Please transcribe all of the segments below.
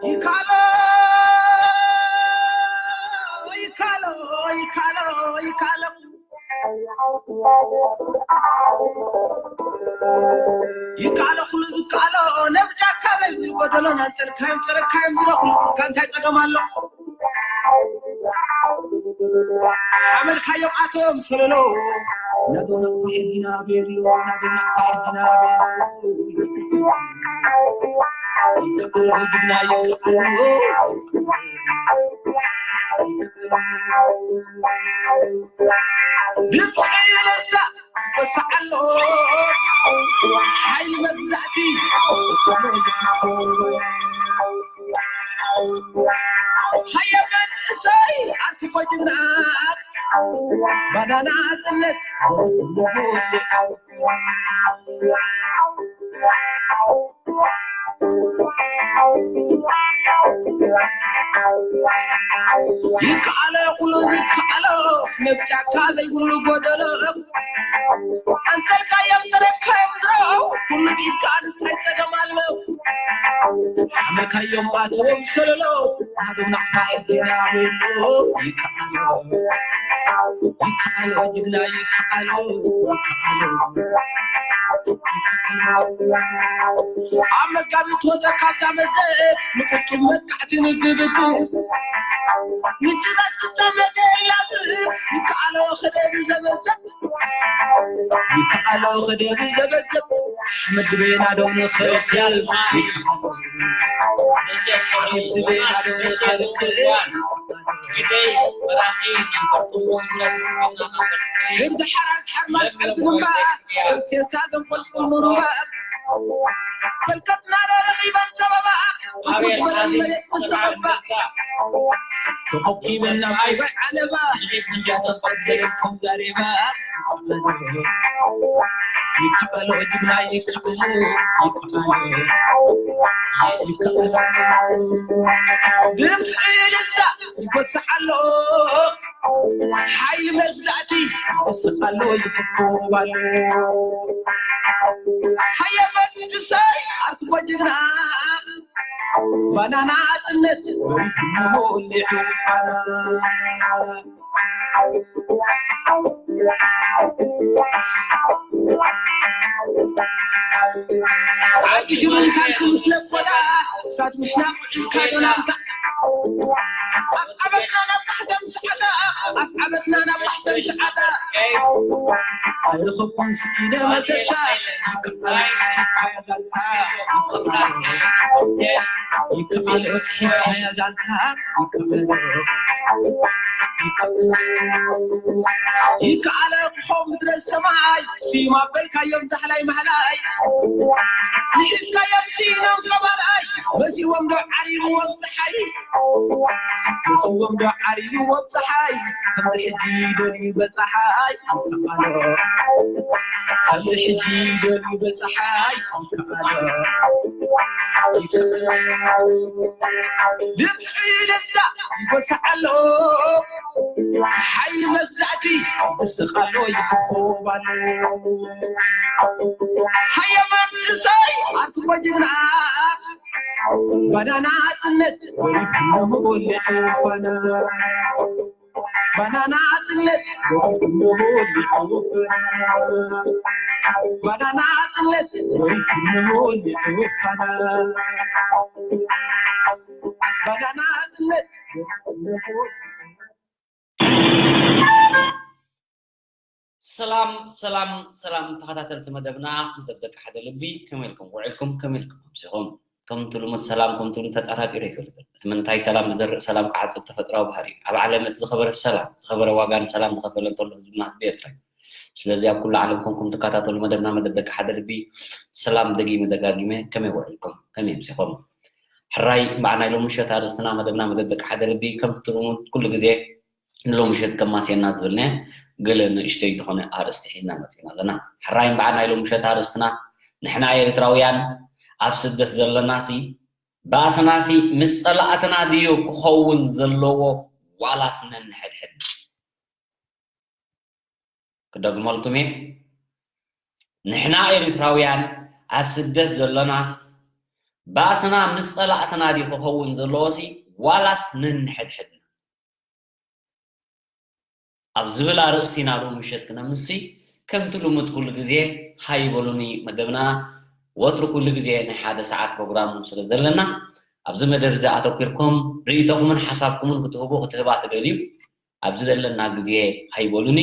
ይካሎ ይካሎ ይካሎ ይካሎ ይካሎ ኩሉ ዝካሎ ነብጃካ በል ጎደሎ ናንጸርካዮም ጸረካዮም ድሮ ኩሉ እንታይ ጸገም ኣሎ? ሓመልካዮም ኣቶም ሰለሎ ናዶና ሕጊና ቤርዮ ናዶና ሕጊና ቤርዮ ድምፂ ይለዛ ወሳዓሎ ሓይሊ መግዛእቲ ሃየ መንእሰይ ኣርቲኮ ጅግና ባናና ጽነት ይከኣሎ ኩሉ ዝከኣሎ ነብጫካ ዘይብሉ ጎደሎ ኣንተልካዮም ተረካዮም ድሮ ኩሉ ቢካ እንታይ ጸገም ኣሎ ሓመልካዮም ኣትዎም ሰለሎ ናብና ሓይልና ቤሎ ይከኣሎ ይከኣሎ ጅግና ይከኣሎ ይከኣሎ ኣብ መጋቢት ወዘ ካብታ መዘ ንቁጡብ መጥቃዕቲ ንግብት ምጭራሽ ብታ መዘ ላዝ ይከኣሎ ክደብ ዘበዘብ ይከኣሎ ክደብ ዘበዘብ ኣሕመድ ቤና ዶ ንኽእል ዮስያስ ማሪ ዮስያስ ሶሪ ዮናስ ደሴ ቡንቧን ግደይ በራኺ ነምበር ቱ ስምረት ምስግና ነምበር ስሪ ድርዲ ሓራስ ሓርማዝ ዓዲ ግንባር ቴስታ ዘንቆልቁል ምሩባ ፈልከትና ዶ ረኺበን ሰበባ ኣቤል ዓሊ መሬት ስራ ተዘኸባ እንደርታ ተኸቢበና ባይባይ ዓለባ ንቤት ንቤት ነምበር ሲክስ ከም ዛሬባ ይከኣሎ ጅግና ይከኣሎ ይከኣሎ ይከኣሎ ድምፂ ይልዛ ይጎስዕ ኣሎ ሓይሊ መግዛእቲ ይስቕ ኣሎ ይፍኮብ ኣሎ ሃየ መንግስታይ ኣርትቦ ጅግና ባናና ኣጽነት ወሪድሞ ሊዑ ፋና ዓዲ ሽሙንታን ክምስለ ቆዳ እሳት ምሽናቕ ውዒልካ ዶናንታ ኣብ ዓበትና ናብ ማሕተም ሰዓታ ኣብ ዓበትና ናብ ማሕተም ሰዓታ ኣይረኸብኩን ስኢነ መሰታ ይከኣል እስሒት ከያዛልታ ይከኣል ይከኣል ክኾ ምድረ ሰማይ ስዩም ኣበልካዮም ዛሕላይ ማሕላይ ንሒዝካዮም ስኢኖም ከባርኣይ መሲዎም ዶ ዓሪብዎም ፀሓይ መሲዎም ዶ ዓሪብዎም ፀሓይ ከምዚ ሕጂ ደልዩ በፀሓይ ይከኣሎ ከምዚ ሕጂ ደልዩ በፀሓይ ይከኣሎ ይከኣሎ ድምፂ ለዛ ይጎስዓሎ ሓይሊ መግዛእቲ ይስቓሎ ይፍኮባሎ ሃየ መንእሰይ ኣርትቦ ጅግና ባናና ኣጽነት ወሪድሞ ሊዑ ፋና ባናና ኣጽነት ወሪድሞ ሊዑ ፋና ባናና ኣጽነት ወሪድሞ ሊዑ ፋና ባናና ኣጽነት ሰላም ሰላም ሰላም ተኸታተልቲ መደብና መደብ ደቂ ሓደ ልቢ ከመይ ኢልኩም ውዒልኩም ከመይ ኢልኩም ኣምሲኹም ከምቲ ልሙድ ሰላም ከምቲ ልሙድ ተጠራጢሩ ኣይፈልጥን እቲ ምንታይ ሰላም ዝዘርእ ሰላም ክዓጽድ ተፈጥራዊ ባህሪ እዩ ኣብ ዓለም እቲ ዝኸበረ ሰላም ዝኸበረ ዋጋ ንሰላም ዝኸፈለ እንተሎ ህዝብና ህዝቢ ኤርትራ እዩ ስለዚ ኣብ ኩሉ ዓለም ኮንኩም ትከታተሉ መደብና መደብ ደቂ ሓደ ልቢ ሰላም ደጊመ ደጋጊመ ከመይ ውዒልኩም ከመይ ኣምሲኹም ሕራይ እምበኣር ናይ ሎሚ ምሸት ኣርእስትና መደብና መደብ ደቂ ሓደ ልቢ ከምቲ ልሙድ ኩሉ ግዜ ንሎሚ ምሸት ከማስየና ዝብልናዮ ገለ ንእሽተይ ዝኾነ ኣርእስቲ ሒዝና መፂና ኣለና። ሕራይ እምበኣር ናይ ሎሚ ምሸት ኣርእስትና ንሕና ኤርትራውያን ኣብ ስደት ዘለናሲ ባእስናሲ ምስ ፀላእትና ድዩ ክኸውን ዘለዎ ዋላስ ነንሕድሕድ? ክደግመልኩም እየ። ንሕና ኤርትራውያን ኣብ ስደት ዘሎናስ ባእስና ምስ ጸላእትና ድዩ ክኸውን ዘለዎሲ ዋላስ ነንሕድሕድና? ኣብ ዝብል ኣርእስቲ ኢና ሎሚ ምሸት ክነምሲ፣ ከምቲ ልሙድ ኩሉ ግዜ ሃይ በሉኒ መደብና፣ ወትሩ ኩሉ ግዜ ናይ ሓደ ሰዓት ፕሮግራም ስለ ዘለና፣ ኣብዚ መደብ እዚ ኣተኲርኩም ርእይቶኹምን ሓሳብኩምን ክትህቡ ክትህባ ትደልዩ፣ ኣብዚ ዘለና ግዜ ሃይ በሉኒ።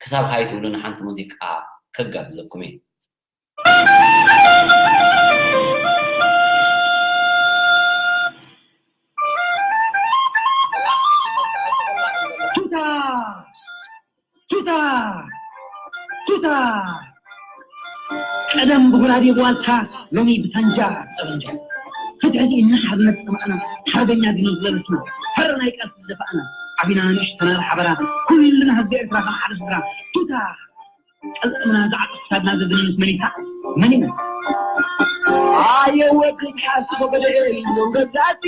ክሳብ ሃይ ትብሉኒ ሓንቲ ሙዚቃ ከጋብዘኩም እየ። ቱታ! ቱታ! ቱታ! ቀደም ብጉራዴ ብዋልታ፣ ሎሚ ብሳንጃ ጠበንጃ። ሕድሕድ ኢና ሓርነት ጸማእና፣ ሓርበኛ ዲኑ ዝለበስና፣ ሕረ ናይ ቃልሲ ዝደፋእና፣ ዓቢና ንእሽተና ብሓበራ፣ ኩልና ህዝቢ ኤርትራ ከም ሓደ ስድራ። ቱታ! ቀልጥምና ዝዓጥፍ ክሳድና ዘደንስ መኒታ፣ መን እዩ? ኣየ ወዲ ሓስቦ በደኤል እዮም ገዛእቲ፣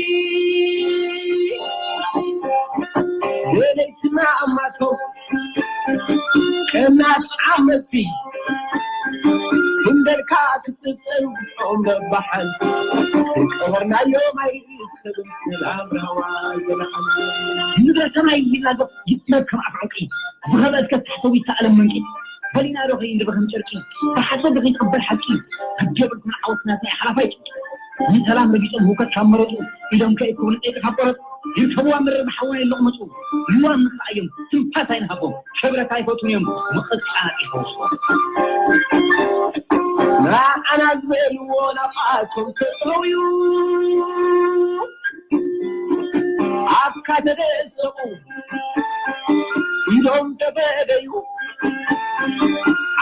ወለይትና ኣማቶም ቀናት ዓመቲ፣ እምበርካ ክትጽንጽኦም ነባሓን፣ ቀበርናዮም ኣይሰግም ሰላም ራዋ ዘለዓለም። ምድረ ሰማይ ይላገብ ይጥለብ ከም ኣፍ ዕንቂ፣ ዝኸበአት ከትሕተዊ ይተኣለም መንቂ። በሊና ዶ ኸይንድበ ከም ጨርቂ፣ ብሓሶት ዶ ኸይትቕበል ሓቂ፣ ግዲ የብልኩን ዓወት ናትና እዩ ሓላፋይ ጭንቂ። ንሰላም ረጊጾም ህውከት ካብ መረጹ፣ ኢዶም ከእክቡ ንጸይቂ ካብ ቆረጹ፣ ይርከብዋ ምርር ብሓውና ይለቕመጹ። ልዋም ንኽልኣዮም ትንፋስ ኣይንሃቦም፣ ክብረት ኣይፈትዉን እዮም፣ ምቕጻል ይፈውስዎም። ንዓና ዝበልዎ ናብኣቶም ተጠውዩ፣ ኣብካ ተደሰቑ ኢሎም ተበደዩ።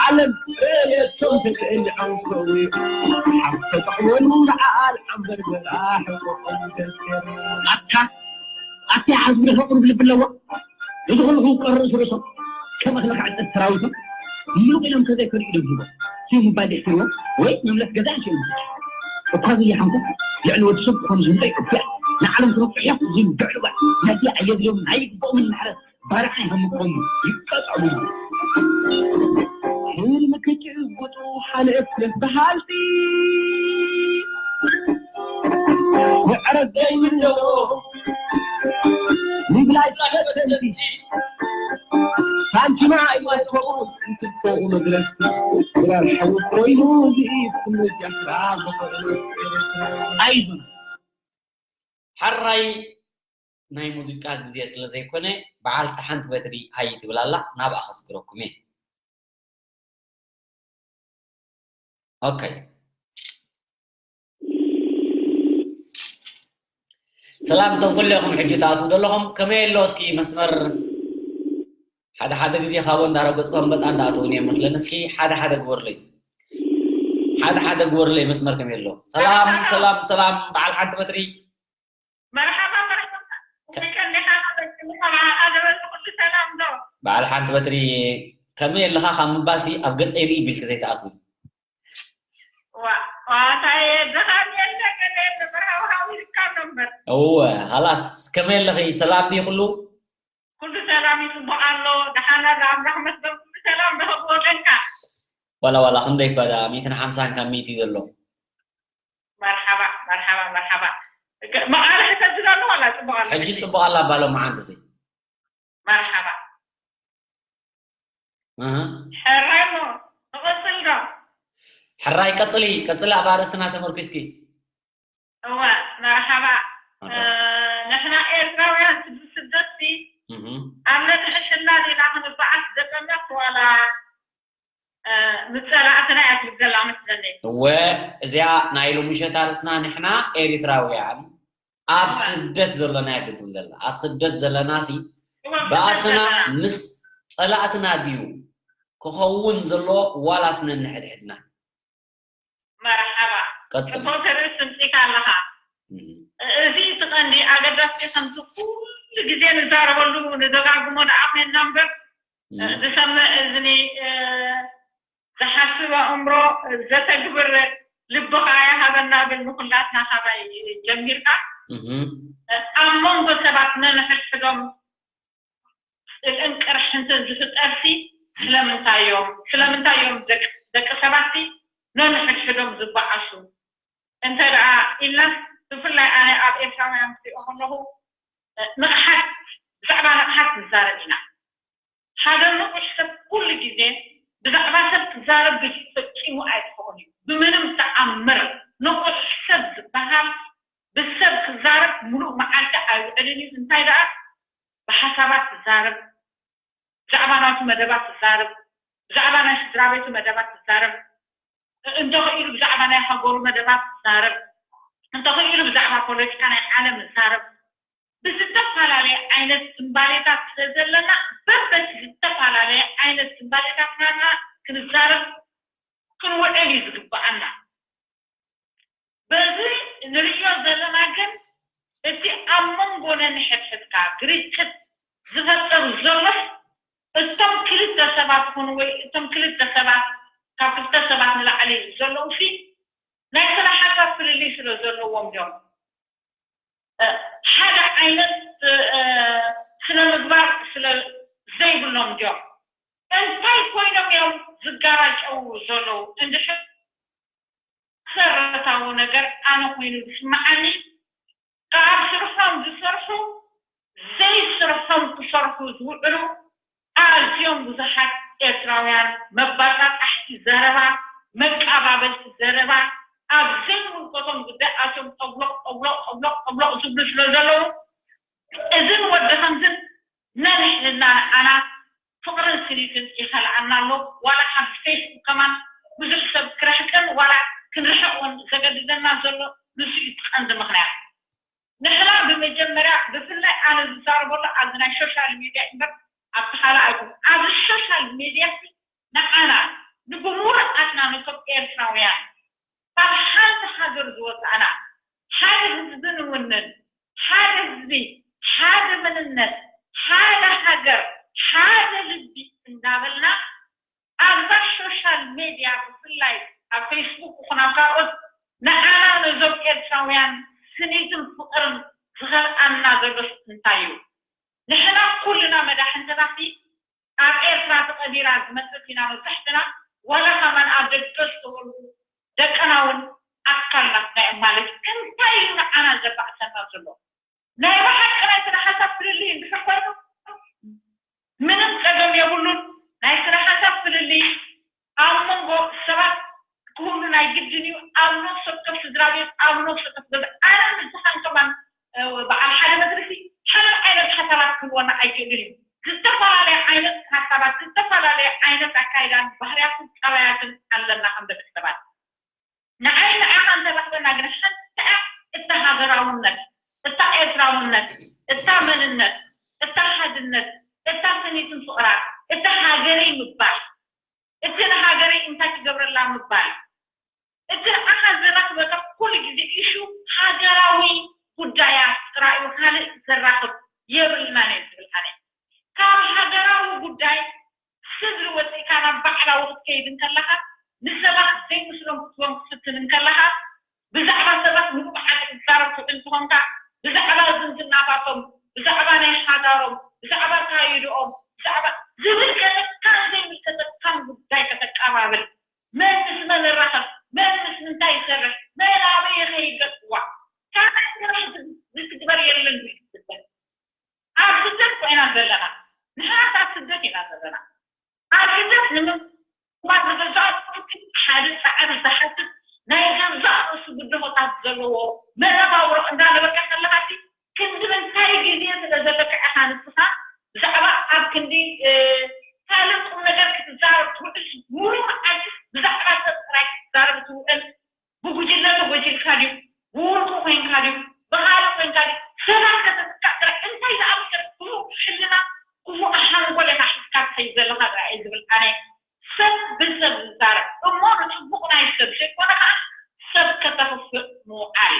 ዓለም ርእየቶም ተክእል ዓንኮዊ፣ ሓብ ተጠቕሞን በዓል ዓንበር በላ ሕቆኦም ተስር። ኣታ ኣታ ዓዝቢ ደፈ ቁሩብ ልቢ ኣለዎ። እዚ ኩሉ ክውቀር ርእሱ ርእሶም ከም እኽሊ ክዕጸድ ሰራዊቶም ምሉቕ ኢሎም ከዘይከዱ ኢዶም ሂቦም። ስዩ ምባል የሕፍርዎም ወይ መምለስ ገዛ ይሽእሉ። እኳ ዘይሓንኩ ልዕሊ ወዲ ሰብ ክኾኑ ዝምጸ ይቅፍያ። ንዓለም ክነቅሕ እዮም ዝብል ብዕልዋ። ነቲ ኣየድልዮም ናይ ይግብኦምን ማሕረት ባርዓ ይሃምቆም ይቀጠሉ። ሕልሚ ክጭብጡ ሓለፍ ለፍ በሃልቲ ምዕረት ዘይብሎ ምብላይ ፈተንቲ ሳንቲማ ይወሰቡ እንትትፈው መግለስቲ ብላል ሓዊ ኮይኑ ዝኢት ትምጃ ስራ ዝኽእል ኣይዞን። ሕራይ ናይ ሙዚቃ ግዜ ስለ ዘይኮነ፣ በዓልቲ ሓንቲ በትሪ ሃይ ትብል ኣላ፣ ናብኣ ከስግረኩም እየ። ኦኬ። ሰላም፣ እቶም ኩሌኹም ሕጂ ትኣትዉ ዘለኹም፣ ከመይ ኣሎ እስኪ መስመር? ሓደ ሓደ ግዜ ካብኡ እንዳረገጽኩ ኣንበጣ እንዳኣተዉኒ እዮም መስለኒ። እስኪ ሓደ ሓደ ግበሩለይ። ሓደ ሓደ ግበሩለይ መስመር ከመይ ኣሎ? ሰላም፣ ሰላም፣ ሰላም፣ በዓል ሓንቲ በትሪ። መርሓባ፣ መርሓባ። ከመይ ቀኒኻ? ከመይ ቀኒኻ? ብዓኻ ዝበለ ኩሉ ሰላም ዶ? በዓል ሓንቲ በትሪ፣ ከመይ ኣለኻ ካብ ምባልሲ ኣብ ገጸይ ርኢ ቢልኪ ዘይትኣትዊ። ዋ፣ ዋታይ ድኻም የለ፣ ገለ የለ፣ መርሃዊ ሃዊልካ ኣሎ እምበር። እወ፣ ሃላስ፣ ከመይ ኣለኺ? ሰላም ድዩ ኩሉ? ኩሉ ሰላም እዩ፣ ጽቡቕ ኣሎ። ደሓን ኣሎ፣ ኣምላኽ ይመስገን፣ ኩሉ ሰላም ዶ ካብ ወገንካ? ዋላ፣ ዋላ፣ ክንደይ እኳ ደኣ፣ ሚእትን ሓምሳን ካብ ሚእቲ እዩ ዘሎ። መርሓባ፣ መርሓባ፣ መርሓባ። መቓልሕ ሕጂ ዘሎ ዋላ ጽቡቕ ኣሎ ሕጂ ሕጂ? ጽቡቕ ኣላ ባሎ መዓንቲ እዚ። መርሓባ። ኣሃ። ሕራይ እሞ፣ ንቐጽል ዶ? ሕራይ ቀጽሊ፣ ቀጽሊ ኣብ ኣርእስትና ተመርኪስኪ። እወ፣ መርሓባ። መርሓባ። እ፣ ንሕና ኤርትራውያን ስብ-፣ ስደትሲ እህ። ኣብ ነንሕድሕድና ዲና ክንበዓስ ደቀመት ዋላ፣ እ፣ ምስ ጸላእትና እያ ትብገላ መስለኒ። እወ፣ እዚኣ ናይ ሎሚ ምሸት ኣርእስትና ንሕና ኤርትራውያን ኣብ እወ። ስደት ዘለና እያ ግን ትብል ዘላ። ኣብ ስደት ዘለናሲ እወ፣ ባእስና ስደት ዘለና። ምስ ጸላእትና ድዩ ክኸውን ዘሎ ዋላስ ነንሕድሕድና? መርሓባ። ቀጽል። ጽቡቕ ርእስ ኣምጺእካ ኣለኻ። እህ። እዚ እቲ ቀንዲ ኣገዳሲ ከምዚ ኩሉ ግዜ ንዛረበሉ ንደጋግሞ ደኣ ኮይንና እምበር፣ እህ። ዝሰምዕ እዝኒ፣ እ፣ ዝሓስብ ኣእምሮ፣ ዘተግብር ልቢ ኸኣ ይሃበና ብል ንኹላትና ካባይ ጀሚርካ። እህ። ኣብ መንጎ ሰባት ነንሕድሕዶም ጽልእን ቅርሕንትን ዝፍጠርሲ ስለምንታይ እዮም? ስለምንታይ እዮም ደቂ፣ ደቂ ሰባትሲ ነንሕድሕዶም ዝበዓሱ? እንተ ደኣ ኢልና፣ ብፍላይ ኣነ ኣብ ኤርትራውያን ክሪኦ ከለኹ፣ ንቕሓት፣ ብዛዕባ ንቕሓት ንዛረብ ኢና። ሓደ ንቑሕ ሰብ ኩሉ ግዜ ብዛዕባ ሰብ ክዛረብ ግዜ ፈጺሙ ኣይክኸውን እዩ። ብምንም ተኣምር ንቑሕ ሰብ ዝበሃል ብሰብ ክዛረብ ሙሉእ መዓልቲ ኣይውዕልን እዩ። እንታይ ደኣ ብሓሳባት ክዛረብ፣ ብዛዕባ ናቱ መደባት ክዛረብ፣ ብዛዕባ ናይ ስድራ ቤቱ መደባት ክዛረብ፣ እንተኽኢሉ ብዛዕባ ናይ ሃገሩ መደባት ክዛረብ፣ እንተኽኢሉ ብዛዕባ ፖለቲካ ናይ ዓለም ክዛረብ፣ ብዝተፈላለየ ዓይነት ዝንባሌታት ስለ ዘለና፣ በበቲ ዝተፈላለየ ዓይነት ዝንባሌታትና ክንዛረብ ክንውዕል እዩ ዝግብኣና። በዚ ንርእዮ ዘለና ግን፣ እቲ ኣብ መንጎ ነንሕድሕድካ ግርጭት ዝፈጥር ዘሎስ፣ እቶም ክልተ ሰባት ኮኑ ወይ እቶም ክልተ ሰባት፣ ካብ ክልተ ሰባት ንላዕሊ ዘለዉ ሲ ናይ ስነ ሓሳብ ፍልልይ ስለ ዘለዎም ድዮም? እ፣ ሓደ ዓይነት፣ እ፣ ስነ ምግባር ስለ ዘይብሎም ድዮም? እንታይ ኮይኖም እዮም ዝጋራጨዉ ዘለዉ? እንድሕር መሰረታዊ ነገር ኣነ ኮይኑ ዝስምዓኒ፣ ኣብ ስርሖም ዝሰርሑ፣ ዘይስርሖም ክሰርሑ ዝውዕሉ ኣዝዮም ብዙሓት ኤርትራውያን፣ መባጻጻሕቲ ዘረባ፣ መቃባበልቲ ዘረባ፣ ኣብ ዘይምልከቶም ጉዳይ ኣትዮም ጠብሎቕ፣ ጠብሎቕ፣ ጠብሎቕ፣ ጠብሎቕ ዝብሉ ስለ ዘለዉ፣ እዝን ወዲ ከምዝን ነንሕድና ንዓና ፍቕርን ስኒትን ይኸልኣና ኣሎ። ዋላ ካብ ፌስቡክ ከማን ብዙሕ ሰብ ክርሕቅን ዋላ ክንርሕቕ እውን ዘገድደና ዘሎ ንሱ እዩ እቲ ቀንዲ ምኽንያት። ንሕና ብመጀመርያ፣ ብፍላይ ኣነ ዝዛረበሉ ኣብዚ ናይ ሶሻል ሚድያ እምበር ኣብቲ ካልእ ኣይኮን። ኣብዚ ሶሻል ሚድያ ንዓና ንብሙሉኣትና ነቶም ኤርትራውያን ካብ ሓንቲ ሃገር ዝወፃእና፣ ሓደ ህዝቢ ንውንን፣ ሓደ ህዝቢ፣ ሓደ መንነት፣ ሓደ ሃገር፣ ሓደ ልቢ እንዳበልና ኣብዛ ሶሻል ሜድያ ብፍላይ ኣብ ፌስቡክ ይኹን ኣብ ካልኦት ንዓና ነዞም ኤርትራውያን ስኒትን ፍቕርን ዝኸልኣና ዘሎስ እንታይ እዩ? ንሕና ኩልና መዳሕንትና ሲ ኣብ ኤርትራ ተቐቢራ ዝመጸት ኢና መብዛሕትና፣ ዋላ ከማን ኣብ ደገ ዝተወልዱ ደቅና እውን ኣካል ናትና እዮም ማለት እዩ። እንታይ እዩ ንዓና ዘባእሰና ዘሎ? ናይ ብሓቂ ናይ ስነ ሓሳብ ፍልልይ እንድሕር ኮይኑ ምንም ጸገም የብሉን። ናይ ስነ ሓሳብ ፍልልይ ኣብ መንጎ ሰባት ክህሉ ናይ ግድን እዩ። ኣብ ነፍሲ ወከፍ ስድራ ቤት፣ ኣብ ነፍሲ ወከፍ ገዛ፣ ኣነ ምስኻን ከማን፣ እ፣ በዓል ሓደ መድረሲ ሓደ ዓይነት ሓሳባት ክህልወና ኣይክእልን እዩ። ዝተፈላለየ ዓይነት ሓሳባት፣ ዝተፈላለየ ዓይነት ኣካይዳን ባህርያትን ጠባያትን ኣለና ከም ደቂ ሰባት። ንዓይ ንዓኻ እንተረኽበና ግን ሓንቲ እያ እታ ሃገራውነት፣ እታ ኤርትራውነት፣ እታ መንነት፣ እታ ሓድነት፣ እታ ስኒትን ፍቕራ፣ እታ ሃገረይ ምባል፣ እቲ ንሃገረይ እንታይ ክገብረላ ምባል፣ እቲ ንዓኻ ዘራኽበካ ኩሉ ግዜ ኢሹ ሃገራዊ ጉዳያት ጥራይ እዩ፣ ካልእ ዘራኽብ የብልናን እየ ዝብል ኣነ። ካብ ሃገራዊ ጉዳይ ስድሪ ወፂእካ ናብ ባዕላዊ ክትከይድ እንከለኻ፣ ንሰባት ዘይምስሎም ክትቦም ክትፍትን እንከለኻ፣ ብዛዕባ ሰባት ንብዓት ክትዛረብ ትውዕል እንተኾንካ፣ ብዛዕባ ዝምድናታቶም፣ ብዛዕባ ናይ ሓዳሮም፣ ብዛዕባ ኣካይድኦም፣ ብዛዕባ ዝምልከተካን ዘይምልከተካን ጉዳይ ከተቀባብል፣ መን ምስ መን ይራኸብ፣ መን ምስ ምንታይ ይሰርሕ፣ መን ኣበይ ይኸይድ ገጽዋ፣ ካልእ ስራሕ ዝትግበር የለን ዝብል። ኣብ ስደት ኮይና ዘለና፣ ንሕናስ ኣብ ስደት ኢና ዘለና። ኣብ ስደት ንምንባር ንገዛእ ርእሱ ሓደ ጻዕሪ ዝሓትት ናይ ገዛእ ርእሱ ብድሆታት ዘለዎ መነባብሮ እንዳነበርካ ከለኻ፣ ክንዲ ምንታይ ግዜ ስለ ዘለካ ኢኻ ንስኻ ብዛዕባ ኣብ ክንዲ፣ እ፣ ካልእ ቁም ነገር ክትዛረብ ትውዕል? ሙሉእ መዓልቲ ብዛዕባ ሰብ ጥራይ ክትዛረብ ትውዕል? ብጉጅለ ተጎጂልካ ድዩ? ብውልቂ ኮይንካ ድዩ? ብኻልእ ኮይንካ ድዩ? ሰባት ከተጥቅዕ ጥራይ። እንታይ ዝኣመሰለ ክፉእ ሕልና፣ ክፉእ ሓንጎል ኢኻ ሒዝካ ትኸይድ ዘለኻ ጥራይ እየ ዝብል ኣነ። ሰብ ብሰብ ዝዛረብ እሞ ንጽቡቕ ናይ ሰብ ዘይኮነ ከዓ ሰብ ከተኽፍእ ምውዓል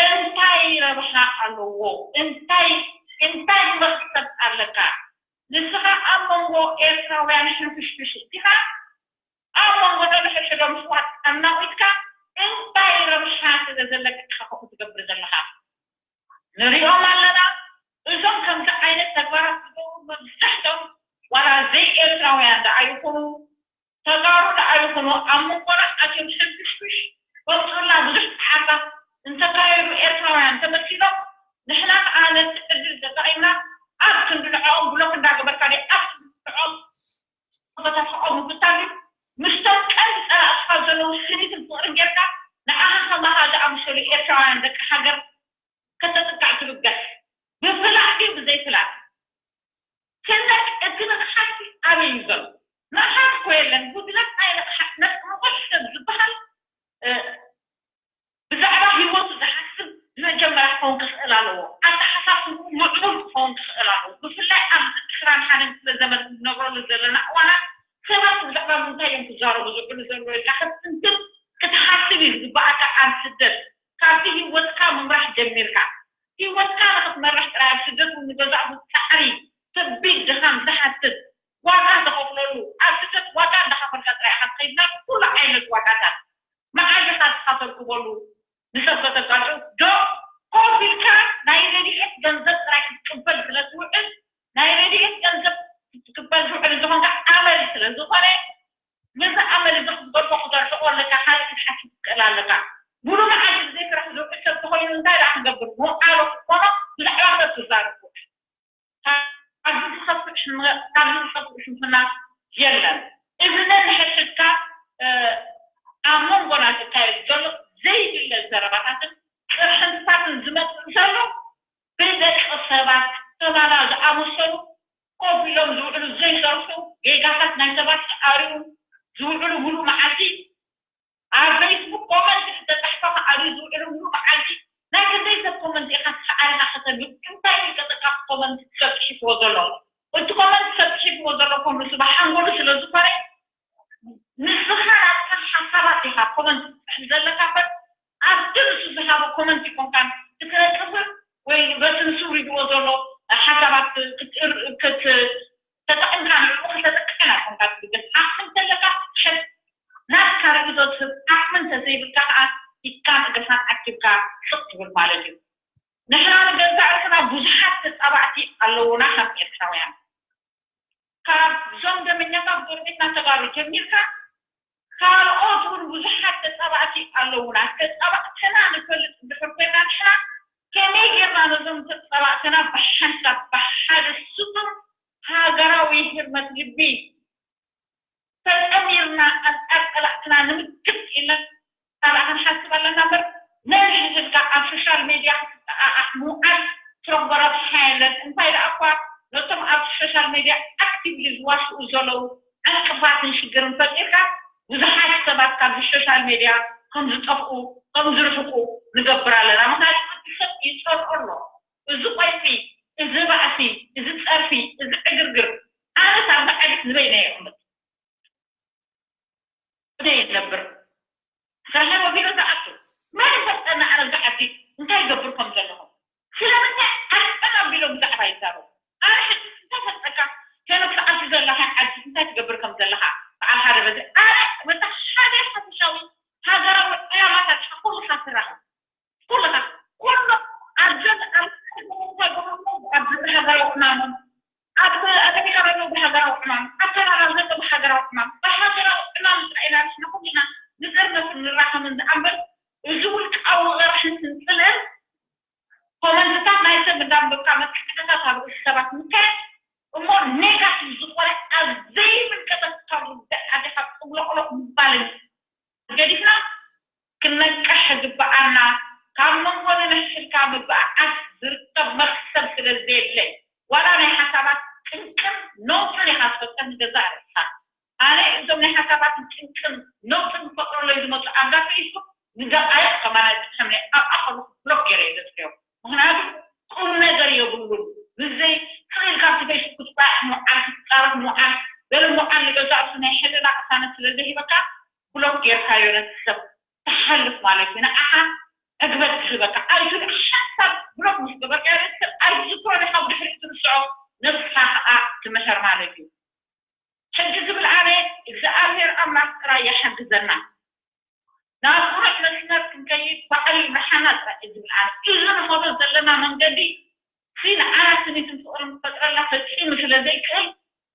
እንታይ ረብሓ ኣለዎ? እንታይ፣ እንታይ መኽሰብ ኣለካ? ንስኻ ኣብ መንጎ ኤርትራውያን ሕንፍሽፍሽ ኢኻ፣ ኣብ መንጎ ነንሕድሕዶም ኣሕዋት ኣናቒትካ እንታይ ረብሓ ስለ ዘለካ ኢኻ ከምኡ ትገብር ዘለኻ? ንሪኦም ኣለና። እዞም ከምዚ ዓይነት ተግባራት ዝገብሩ መብዛሕትኦም ዋላ ዘይኤርትራውያን ደኣ ይኹኑ፣ ተጋሩ ደኣ ይኹኑ፣ ኣብ መንጎና ኣትዮም ሕንፍሽፍሽ ከምፅኡልና ብዙሕ እንተካየዱ ኤርትራውያን ተመሲሎም፣ ንሕና ከዓ ነቲ ዕድል ተጠቒምና ኣብ ክንዲ ንዕኦም ብሎክ እንዳገበርካ ድዩ ኣብ ክንዲ ንዕኦም ተበታትዖም ምፍታን እዩ። ምስቶም ቀንዲ ጸላእትኻ ዘለዉ ስኒትን ፍቕርን ጌርካ ንዓኻ ከማኻ ዝኣመሰሉ ኤርትራውያን ደቂ ሃገር ከተጥቅዕ ትብገስ። ብፍላጥ ድዩ ብዘይፍላጥ? ክንደይ እቲ ንቕሓት ኣበይ እዩ ዘሎ? ንቕሓት እኮ የለን። ጉድለት ናይ ንቕሓት፣ ነቲ ንቑሕ ሰብ ዝበሃል፣ እ፣ ብዛዕባ ህይወቱ ዝሓስብ መጀመርያ ክኸውን ክኽእል ኣለዎ። ኣተሓሳስብኡ ምዕቡል ክኸውን ክኽእል ኣለዎ። ብፍላይ ኣብዚ ዕስራን ሓደን ክፍለ ዘመን እንነብረሉ ዘለና እዋናት ሰባት ብዛዕባ ምንታይ እዮም ክዛረቡ ዝውዕሉ ዘለዉ ኢልካ ክትትንትን ክትሓስብ እዩ ዝግባኣካ። ኣብ ስደት ካብቲ ህይወትካ ምምራሕ ጀሚርካ፣ ህይወትካ ንኽትመርሕ ጥራይ፣ ኣብ ስደት እውን ንገዛእ ጻዕሪ፣ ከቢድ ድኻም ዝሓትት፣ ዋጋ ተኸፍለሉ፣ ኣብ ስደት ዋጋ እንዳኸፈልካ ጥራይ ኢኻ ትኸይድ፣ ናብ ኩሉ ዓይነት ዋጋታት። መዓዝ ኢኻ ንስኻ ተርክበሉ ንሰብ ከተጋጭው? ዶ ኮፍ ኢልካ ናይ ረድኤት ገንዘብ ጥራይ ክትቅበል ስለ ትውዕል፣ ናይ ረድኤት ገንዘብ ክትቅበል ዝውዕል ዝኾንካ ኣመል ስለ ዝኾነ፣ ነዚ ኣመል እዚ ክትገድፎ ክተርሕቆ ኣለካ፣ ካልእ ክትሓስብ ትኽእል ኣለካ። ሙሉ መዓልቲ ብዘይ ስራሕ ዝውዕል ሰብ ተኾይኑ እንታይ ደኣ ክገብር? መውዓሎ ክኾኖ ብዛዕባ ክተብ ትዛረብ ትውዕል። ካብዚ ዝኸፍእ ሽም-፣ ካብዚ ዝኸፍእ ሽምፍና የለን። እዚ ነንሕድሕድካ፣ እ፣ ኣብ መንጎና ዝካየድ ዘሎ ዘይድለ ዘረባታትን ቅርሕንትታትን ዝመጽእ ዘሎ ብደቂ ሰባት ተባላ ዝኣመሰሉ ኮፍ ኢሎም ዝውዕሉ ዘይሰርሑ ጌጋታት ናይ ሰባት ኣርዩ ዝውዕሉ ሙሉእ መዓልቲ ኣብ ፌስቡክ ኮመንት ዝተጻሕፈ ከኣርዩ ዝውዕሉ ሙሉእ መዓልቲ ናይ ክንደይ ሰብ ኮመንት ኢኻ ተሓሪኻ ከተንብብ? እንታይ ውልቀ ጠቃሚ ኮመንት ሰብ ጽሒፍዎ ዘሎ? እቲ ኮመንት ሰብ ጽሒፍዎ ዘሎ ኮምርሱ ብሓንጎሉ ስለ ዝኾነ ንስኻ ናትካ ሓሳባት ኢኻ ኮመንት ትጽሕፍ ዘለካ እምበር ኣብቲ ንሱ ዝሃቦ ኮመንት ይኮንካን ክትነቅፍን ወይ በቲ ንሱ ሪድዎ ዘሎ ሓሳባት ክትእር-፣ ክት-፣ ተጠቒምካ ንዕኡ ከተጥቅዕን ኣይኮንካ ትብገስ። ዓቕሚ እንተለካ ትሕት ናትካ ርእይቶ ትህብ፣ ዓቕሚ እንተዘይብልካ ከኣ ኢድካን እግርካን ኣኪብካ ስቕ ትብል ማለት እዩ። ንሕና ንገዛእ ርእስና ብዙሓት ተጻባእቲ ኣለዉና ከም ኤርትራውያን። ካብዞም ደመኛታት ጎረቤትና ተጋሩ ጀሚርካ ካልኦት እውን ብዙሓት ተጻባእቲ ኣለዉና። ተጻባእትና ንፈልጥ እንድሕር ኮይና ንሕና ከመይ ጌርና ነዞም ተጻባእትና ብሓንሳብ ብሓደ ስጡም ሃገራዊ ህርመት ልቢ ተጠሚርና ኣንጻር ጸላእትና ንምክት ኢልና ደኣ ክንሓስብ ኣለና እምበር ነንሕድሕድካ ኣብ ሶሻል ሜድያ ክትጠቓቓዕ ምውዓል ትረኽቦ ረብሓ የለን። እንታይ ደኣ እኳ ነቶም ኣብ ሶሻል ሜድያ ኣክቲቭሊ ዝዋስኡ ዘለዉ ዕንቅፋትን ሽግርን ፈጢርካ ብዙሓት ሰባት ካብዚ ሶሻል ሜድያ ከም ዝጠፍኡ ከም ዝርሕቁ ንገብር ኣለና። ምኽንያቱ እቲ ሰብ ይጸልኦ ኣሎ። እዚ ቆይጺ፣ እዚ ባእሲ፣ እዚ ጸርፊ፣ እዚ ዕግርግር ኣነስ ኣብዛ ዓድስ ንበይነይ የቕምጥ። እደ ይነብር ስራሕን ወጊዶ ዝኣቱ መን ይፈልጠና? ኣነ ኣብዚ ዓዲ እንታይ ይገብር ከም ዘለኹ ስለምንታይ ኣልጠን ኣቢሎም ብዛዕባ ይዛረቡ? ኣነ ሕጂ እንታይ ፈልጠካ? ከመይ ክትኣቱ ዘለኻ ዓዲ እንታይ ትገብር ከም ዘለኻ በዓል ሓደ በዚ ኣነ በታ ሓደ ሓፈሻዊ ሃገራዊ ዕላማታት ኢኻ ኩልኻ ትራኸብ ኩልኻ ኩሉ ኣብዘን ኣብ ሃገራዊ ዕማሞም ኣብ ኣሜሪካ ዘለዉ ብሃገራዊ ዕማም ኣብ ካናዳ ዘለዉ ብሃገራዊ ዕማም ብሃገራዊ ዕማም ጥራይ ኢና ንሕና ኩልና ንጥርነፍን ንራኸምን ዝኣምበር እዚ ውልቃዊ ቅርሕንትን ጽልእን ኮመንትታት ናይ ሰብ እንዳንበብካ መጥቃዕትታት ኣብ ርእሲ ሰባት ምካየድ እሞ ኔጋቲቭ ዝኾነ ኣብ ዘይምልከተካ ጉዳይ ኣቲኻ ጥብሎቕሎቕ ምባልን ገዲፍና ክነቅሕ ዝግበኣና ካብ መንጎ ንንሕድሕድካ ምብኣዓስ ዝርከብ መኽሰብ ስለ ዘየለ ዋላ ናይ ሓሳባት ቅንቅን ነውፅን ኢኻ ትፈልጠ ንገዛእ ርእስኻ ኣነ እዞም ናይ ሓሳባት ቅንቅን ነውፅን ዝፈጥረለይ ዝመፁ ኣብዛ ፌስቡክ ንደቃይቕ ከማና ዝጥሕምኒ ኣብኣ ከለኹ ብሎክ ገይረ እየ ዘጥፍኦም ምኽንያቱ ቁም ነገር የብሉን ብዘይ ስቕ ኢልካ ኣብቲ ፌስቡክ ክትቋያሕ ምውዓል ክትፃረፍ ምውዓል ገለ ምውዓል ንገዛእ ርእሱ ናይ ሕልና ቅሳነት ስለ ዘይህበካ ብሎክ ጌርካዮ ነቲ ሰብ ትሓልፍ ማለት እዩ ንዓኻ ዕግበት ክህበካ ኣይትብል ሓንሳብ ብሎክ ምስ ገበርካዮ ነቲ ሰብ ኣይትዝክሮን ኢኻ ብድሕሪኡ ትርስዖ ነብስኻ ከዓ ትምሕር ማለት እዩ ሕጂ ዝብል ኣነ እግዚኣብሔር ኣምላኽ ጥራይ ይሓግዘና ናብ ቁሩዕ መስመር ክንከይድ ባዕሉ ይምርሓና ጥራይ እዩ ዝብል ኣነ እዚ ንኸዶ ዘለና መንገዲ ንዓና ስኒትን ፍቕርን ክፈጥረልና ፈጺሙ ስለ ዘይክእል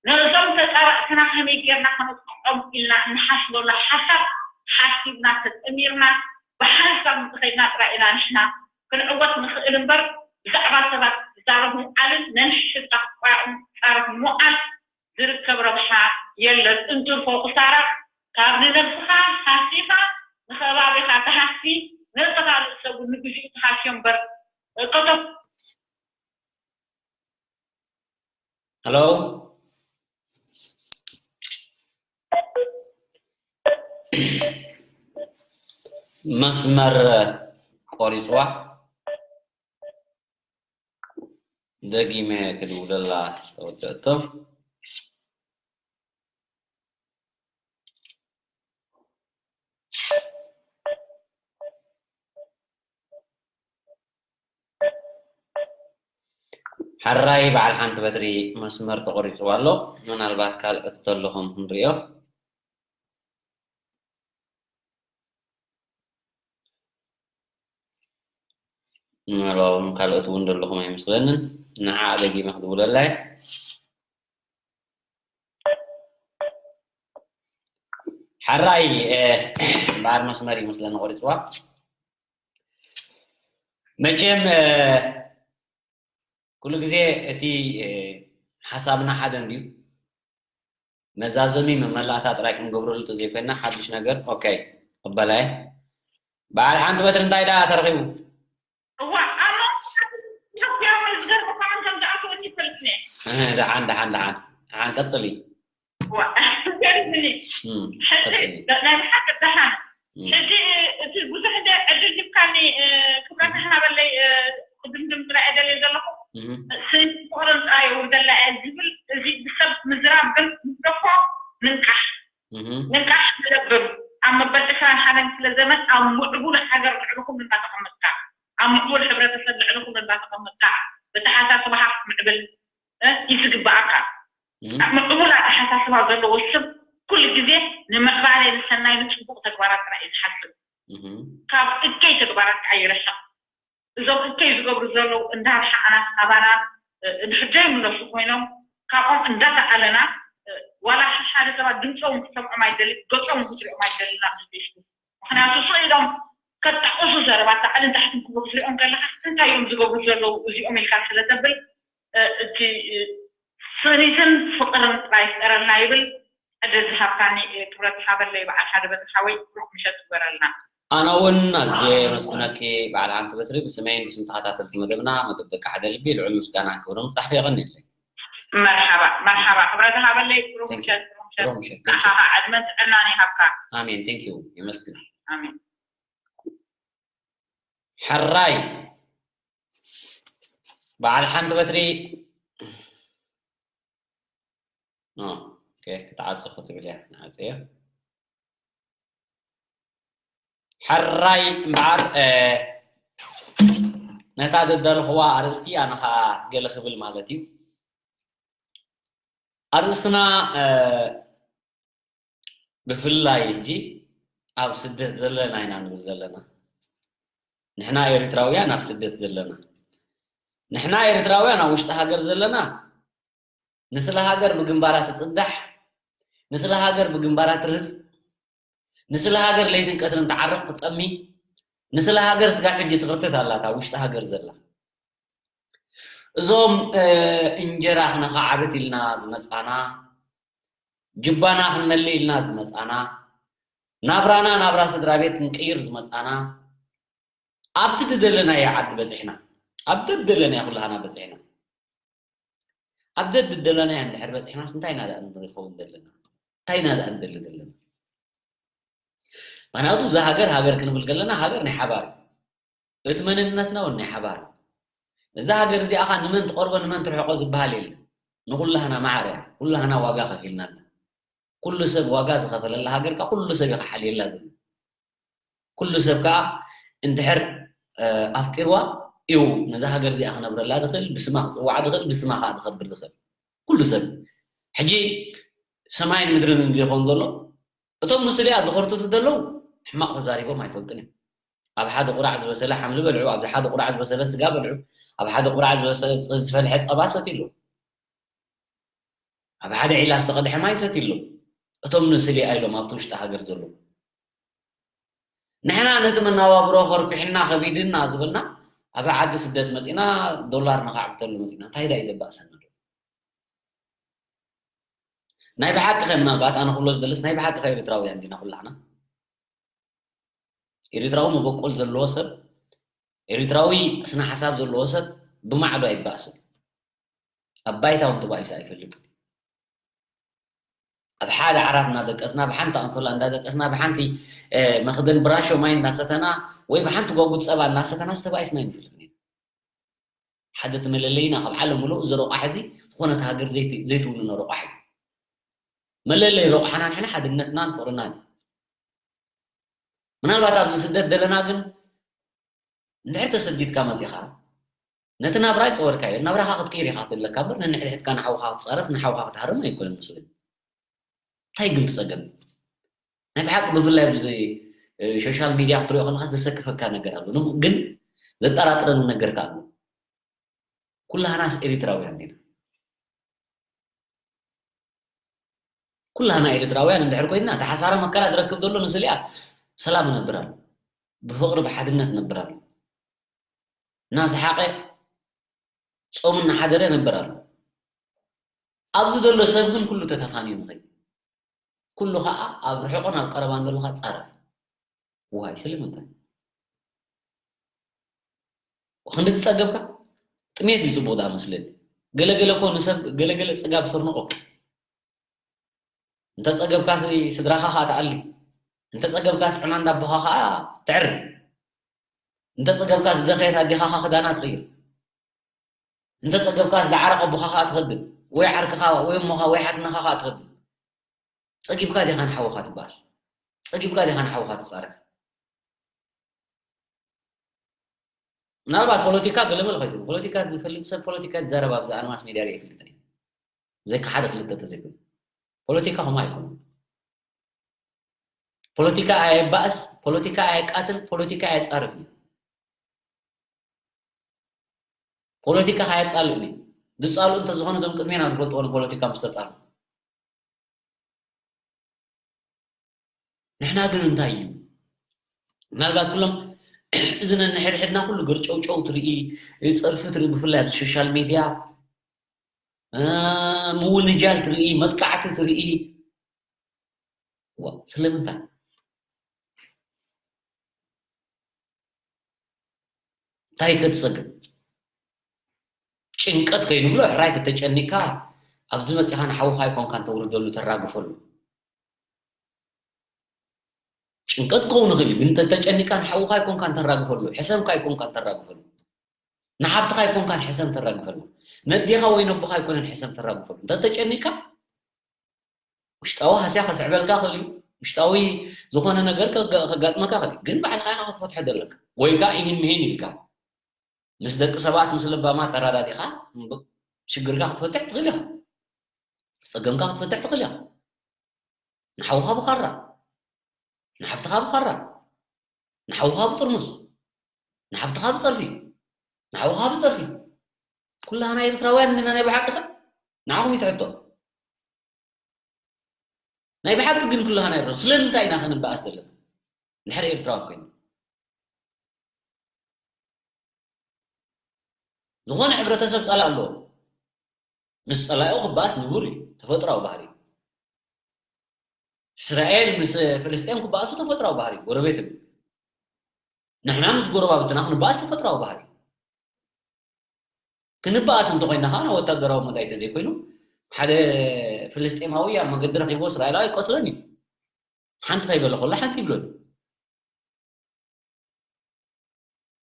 ነዞም ተጻባእትና ከመይ ጌርና ከነጥቅዖም ኢልና እንሓስበሉ ሓሳብ ሓሲብና ተጠሚርና ብሓንሳብ ምስ ኢልና ጥራይ ኢና ንሕና ክንዕወት ንኽእል እምበር፣ ብዛዕባ ሰባት ክዛረብ ምውዓልን ነንሕድሕድካ ክትቋየቑ ምጻረፍ ምውዓል ዝርከብ ረብሓ የለን። እንትርፎ ክሳራ ካብ ንነብስኻ ሃሲኻ ንኸባቢኻ ትሃሲ፣ ነቲ ካልእ ሰብ እውን ንግዚኡ ትሃስዮ እምበር፣ እከቶም ሄሎ፣ መስመር ቆሪፅዋ። ደጊመ ክድውለላ ተወደእቶ። ሕራይ በዓል ሓንቲ በትሪ መስመር ተቆሪፅዋ ኣሎ። ምናልባት ካልኦት ተለኹም ክንሪኦ። ምናልባት እውን ካልኦት እውን ዘለኹም ኣይመስለንን። ንዓ ደጊመ ክድውለላ እየ። ሕራይ እምበኣር መስመር ይመስለኒ ቆሪፅዋ። መቸም ኩሉ ግዜ እቲ ሓሳብና ሓደ እንድዩ። መዛዘሚ መመላእታ ጥራይ ክንገብረሉ ተዘይኮይና ሓድሽ ነገር ኦኬ ቅበላየ። በዓል ሓንቲ በትሪ እንታይ ደኣ ተረኺቡ? እዋ ኣሎ። ኢትዮጵያ ወይ ዝገርም እኳ ከም ዝኣተወኒ ይፈልጥ እየ። ደሓን ደሓን ደሓን ደሓን ቀፅሊ። ሕጂ ናይ ብሓቂ ደሓን ሕጂ እቲ ብዙሕ እንደ ዕድል ሂብካኒ ክብረት ሃበለይ ክድምድም ጥራይ እየ ደልየ ዘለኹ። ስንፍቕርን ጥራይ የውርደላ እየ ዝብል እዚ ብሰብ ምዝራብ ግን ምስደፎ ንንቃሕ ንንቃሕ ንለብም። ኣብ መበል ዕስራን ሓደን ክፍለ ዘመን ኣብ ምዕቡል ሃገር ልዕሊ ኩሉ እንዳተቐመጥካ ኣብ ምዕቡል ሕብረተሰብ ልዕሊ ኩሉ እንዳተቐመጥካ ብተሓሳስባኻ ክትምዕብል እዩ ዝግበኣካ። ኣብ ምዕቡል ኣተሓሳስባ ዘለዎ ሰብ ኩሉ ግዜ ንምዕባለ ንሰናይ ንፅቡቕ ተግባራት ጥራይ እዩ ዝሓስብ። ካብ እከይ ተግባራት ከዓ ይርሕቕ። እዞም እከይ ዝገብሩ ዘለዉ እንዳርሓቕና ካባና እንድሕር ዘይምለሱ ኮይኖም ካብኦም እንዳተኣለና ዋላ ሓደ ሰባት ድምፆም ክሰምዖም ኣይደሊ ገፆም ክትሪኦም ኣይደሊ ናብ ፌስቡክ። ምክንያቱ ስቕ ኢሎም ከጣቕሱ ዘረባ ታዕልን ታሕትን ክብሉ ክትሪኦም ከለካ እንታይ እዮም ዝገብሩ ዘለዉ እዚኦም ኢልካ ስለተብል እቲ ስኒትን ፍቅርን ጥራይ ፍጠረልና ይብል። ዕድል ዝሃብካኒ ክብረት ሃበለይ በዓል ሓደ በትሪ ሓወይ ብሩክ ምሸት ይግበረልና። ኣነ እውን ኣዝየ የመስግነኪ በዓል ሓንቲ በትሪ ብስመይን ብስም ተኸታተልቲ መደብና መደብ ደቂ ሓደ ልቢ ልዑል ምስጋናን ክብርን ምብጻሕኪ የቐንየለይ። መርሓባ መርሓባ ክብረት ሃበለይ ብሩክ ምሸት ብሩክ ምሸት። ንዓኻ ከዓ ዕድመን ጥዕናን ይሃብካ። ኣሜን thank you የመስግን። ኣሜን። ሕራይ በዓል ሓንቲ በትሪ ክትዓጽ ክትብል እያ ንዓጽ እያ። ሕራይ እምበኣር ነታ ዘዳለኽዋ ኣርእስቲ ኣነ ኸዓ ገለ ክብል ማለት እዩ። ኣርእስትና ብፍላይ ሕጂ ኣብ ስደት ዘለና ኢና ንብል ዘለና። ንሕና ኤርትራውያን ኣብ ስደት ዘለና፣ ንሕና ኤርትራውያን ኣብ ውሽጢ ሃገር ዘለና፣ ንስለ ሃገር ብግንባራ ትጽዳሕ፣ ንስለ ሃገር ብግንባራ ትርህጽ፣ ንስለ ሃገር ለይትን ቀትርን ትዓርቕ ትጠሚ፣ ንስለ ሃገር ስጋብ ሕጂ ትኽርትት ኣላ እታ ውሽጢ ሃገር ዘላ። እዞም እንጀራ ክነኻዕብት ኢልና ዝመጻና፣ ጅባና ክንመልእ ኢልና ዝመጻና፣ ናብራና ናብራ ስድራ ቤት ክንቅይር ዝመጻና፣ ኣብቲ ዝደለናዮ ዓዲ በጺሕና፣ ኣብ ደደለናዮ ኩላህና በጺሕና። ኣብ ደደለናዮ እንድሕር በጺሕናስ እንታይ ኢና ደኣ ንኸውን ዘለና? እንታይ ኢና ደኣ ንደሊ ዘለና? ምኽንያቱ እዛ ሃገር ሃገር ክንብል ከለና ሃገር ናይ ሓባር እዩ። እቲ መንነትና እውን ናይ ሓባር እዩ። እዛ ሃገር እዚኣ ኸ ንመን ትቐርቦ ንመን ትርሕቆ ዝበሃል የለን። ንኹላህና ማዕረ እያ። ኩላህና ዋጋ ከፊልናላ። ኩሉ ሰብ ዋጋ ዝኸፈለላ ሃገር ከኣ ኩሉ ሰብ እዩ ክሓልየላ ዘሎ። ኩሉ ሰብ ከኣ እንድሕር ኣፍቂርዋ እዩ ነዛ ሃገር እዚኣ ክነብረላ ዝኽእል፣ ብስማ ክፅዋዕ ዝኽእል፣ ብስማ ከኣ ክኸብር ዝኽእል። ኩሉ ሰብ ሕጂ ሰማይን ምድርን ዘይኮን ዘሎ እቶም ምስሊኣ ዝኸርትቱ ዘለዉ ሕማቕ ተዛሪቦም ኣይፈልጡን እዮም። ኣብ ሓደ ቁራዕ ዝበሰለ ሓምሊ በልዑ፣ ኣብ ሓደ ቁራዕ ዝበሰለ ስጋ በልዑ፣ ኣብ ሓደ ቁራዕ ዝበሰለ ዝፈልሐ ጸባ ሰትዩ ኣሎ። ኣብ ሓደ ዒላ ዝተቐድሐ ማይ ሰትዩ ኣሎ። እቶም ንስሊኣ ኢሎም ኣብቲ ውሽጢ ሃገር ዘለዉ ንሕና ነቲ መነባብሮ ከርኩሕና ከቢድና ዝበልና ኣብ ዓዲ ስደት መፂና ዶላር ነካዕብተሉ መፂና እንታይ ዳ ይደባእሰና ዶ? ናይ ብሓቂ ከ ምናልባት ኣነ ክብሎ ዝደልስ ናይ ብሓቂ ከ ኤርትራውያን ዲና ኩላህና? ኤርትራዊ መበቆል ዘለዎ ሰብ፣ ኤርትራዊ ስነ ሓሳብ ዘለዎ ሰብ ብማዕዶ ኣይባእስን። ኣብ ባይታ እውን ተባኢሱ ኣይፈልጥን። ኣብ ሓደ ዓራት እናደቀስና ብሓንቲ ኣንሶላ እንዳደቀስና ብሓንቲ መክደን ብራሾ ማይ እናሰተና ወይ ብሓንቲ ጓጉት ፀባ እናሰተና ዝተባኢስና ኣይንፈልጥን ኢና። ሓደ እቲ መለለይና ካብ ዓለም ምሉእ እዚ ረቋሒ እዚ ዝኾነት ሃገር ዘይትውንኖ ረቋሒ እዩ። መለለይ ረቋሕና ንሕና ሓድነትናን ፍቕርናን እዩ። ምናልባት ኣብዚ ስደት ዘለና ግን እንድሕር ተሰዲድካ መፂኻ ነቲ ናብራ ይፀወርካዮ ናብራኻ ክትቅይር ኢኻ ክትደለካ እምበር ነንሕድሕድካ ንሓውኻ ክትፃረፍ ንሓውኻ ክትሃርም ኣይኮነን መስለኒ። እንታይ ግን ትፀገም? ናይ ብሓቂ ብፍላይ ኣብዚ ሶሻል ሚድያ ክትሪኦ ከለካ ዘሰክፈካ ነገር ኣሎ። ግን ዘጠራጥረኒ ነገርካ ኣሎ። ኩላህናስ ኤሪትራውያን ዲና? ኩላህና ኤሪትራውያን እንድሕር ኮይንና እቲ ሓሳረ መከራ ዝረክብ ዘሎ ንስሊኣ ሰላም ነብር ኣሎ። ብፍቕሪ ብሓድነት ነብር ኣሎ። እናሰሓቐ ጾም እናሓደረ ነብር ኣሎ። ኣብዚ ዘሎ ሰብ ግን ኩሉ ተተፋንዩ ንኸይድ። ኩሉ ኸዓ ኣብ ርሑቕን ኣብ ቀረባን ዘሎ ኸዓ ጻረፍ። ዋይ ስለምንታይ? ክንዲ ትጸገብካ ጥሜት እዩ ጽቡቕ ዳ መስለኒ። ገለገለ እኮ ንሰብ ገለገለ ጽጋብ ስርንቑ። እንተ ጸገብካሲ ስድራኻ ኸዓ ትኣሊ። እንተ ጸገብካሲ ዑና እንዳቦኻ ኸዓ ትዕሪ። እንተ ጸገብካሲ ዝደኸየት ኣዴኻ ኸዓ ክዳና ትቕይር። እንተ ጸገብካ ዝዓረቐ ኣቦኻ ኸኣ ትኸድም፣ ወይ ዓርክኻ ወይ እሞኻ ወይ ሓትነኻ ኸኣ ትኸድም። ጸጊብካ ዲኻ ንሓውኻ ትበኣስ? ጸጊብካ ዲኻ ንሓውኻ ትጻረፍ? ምናልባት ፖለቲካ ገለመለ ከይትብሉ፣ ፖለቲካ ዝፈልጥ ሰብ ፖለቲካ ዝዛረብ ኣብዚ ኣድማስ ሜድያ ሪኤ ይፈልጥን እየ። ዘካ ሓደ ክልተ ተዘይኮይኑ። ፖለቲካ ከምኡ ኣይኮነን። ፖለቲካ ኣየባእስ፣ ፖለቲካ ኣየቃትል፣ ፖለቲካ ኣየጻርፍ እዩ። ፖለቲካ ከየጻልእን እዩ። ዝጻልኡ እንተዝኾኑ እዞም ቅድሜና ዝፈልጥዎ ንፖለቲካ ምስ ተጻልኡ። ንሕና ግን እንታይ እዩ? ምናልባት ኩሎም እዚ ነንሕድሕድና ኩሉ ገርጨውጨው ትርኢ፣ ጸርፊ ትርኢ፣ ብፍላይ ኣብ ሶሻል ሜድያ፣ እ፣ ምውንጃል ትርኢ፣ መጥቃዕቲ ትርኢ። ዋ፣ ስለምንታይ? እንታይ ከ ትጸግም? ጭንቀት ከይንብሎ፣ ሕራይ ተተጨኒቅካ ኣብዚ መጺኻ ንሓውኻ ኣይኮንካን ተውርደሉ፣ ተራግፈሉ። ጭንቀት ክኸውን ይኽእል እዩ፣ ግን እንተተጨኒቅካ ንሓውኻ ኣይኮንካን ተራግፈሉ፣ ሕሰምካ ኣይኮንካን ተራግፈሉ። ንሓብትኻ ኣይኮንካን ሕሰም ተራግፈሉ። ነዴኻ ወይ ነቦኻ ኣይኮነን ሕሰም ተራግፈሉ። እንተተጨኒቅካ ውሽጣዊ ሃስያ ከስዕበልካ ይኽእል እዩ። ውሽጣዊ ዝኾነ ነገር ከጋ-፣ ከጋጥመካ ይኽእል እዩ። ግን ባዕልኻ ኢኻ ክትፈትሖ ዘለካ። ወይ ከኣ ኢሂን ምሂን ኢልካ ምስ ደቂ ሰባት፣ ምስ ለባማት ተረዳዲእካ እምብ-፣ ሽግርካ ክትፈትሕ ትኽእል ኢኻ። ጸገምካ ክትፈትሕ ትኽእል ኢኻ። ንሓውኻ ብኻራ፣ ንሓብትኻ ብኻራ፣ ንሓውኻ ብጥርሙዝ፣ ንሓብትኻ ብጸርፊ፣ ንሓውኻ ብጸርፊ። ኩላህና ኤርትራውያን እንዲና ናይ ብሓቂ ኸ? ንዓኹም እዩ እቲ ሕቶ። ናይ ብሓቂ ግን ኩላህና ኤርትራውያን ስለምንታይ ኢና ክንበኣስ ዘለና? እንድሕር ኤርትራዊ ኮይኑ ዝኾነ ሕብረተሰብ ጸላእ ኣለዎ። ምስ ጸላኢኡ ክበኣስ ንቡር እዩ፣ ተፈጥሮኣዊ ባህሪ እዩ። እስራኤል ምስ ፍልስጤም ክበኣሱ ተፈጥሮኣዊ ባህሪ እዩ፣ ጎረቤት እዩ። ንሕና ምስ ጎረባብትና ክንበኣስ ተፈጥሮኣዊ ባህሪ እዩ። ክንበኣስ እንተኾይንና ኸዓ ወታደራዊ መዳይ ተዘይኮይኑ ሓደ ፍልስጤማዊ ኣብ መገዲ ረኺብዎ እስራኤላዊ ኣይቀትሎን እዩ። ሓንቲ ከይበለ ከሎ ሓንቲ ይብሎን።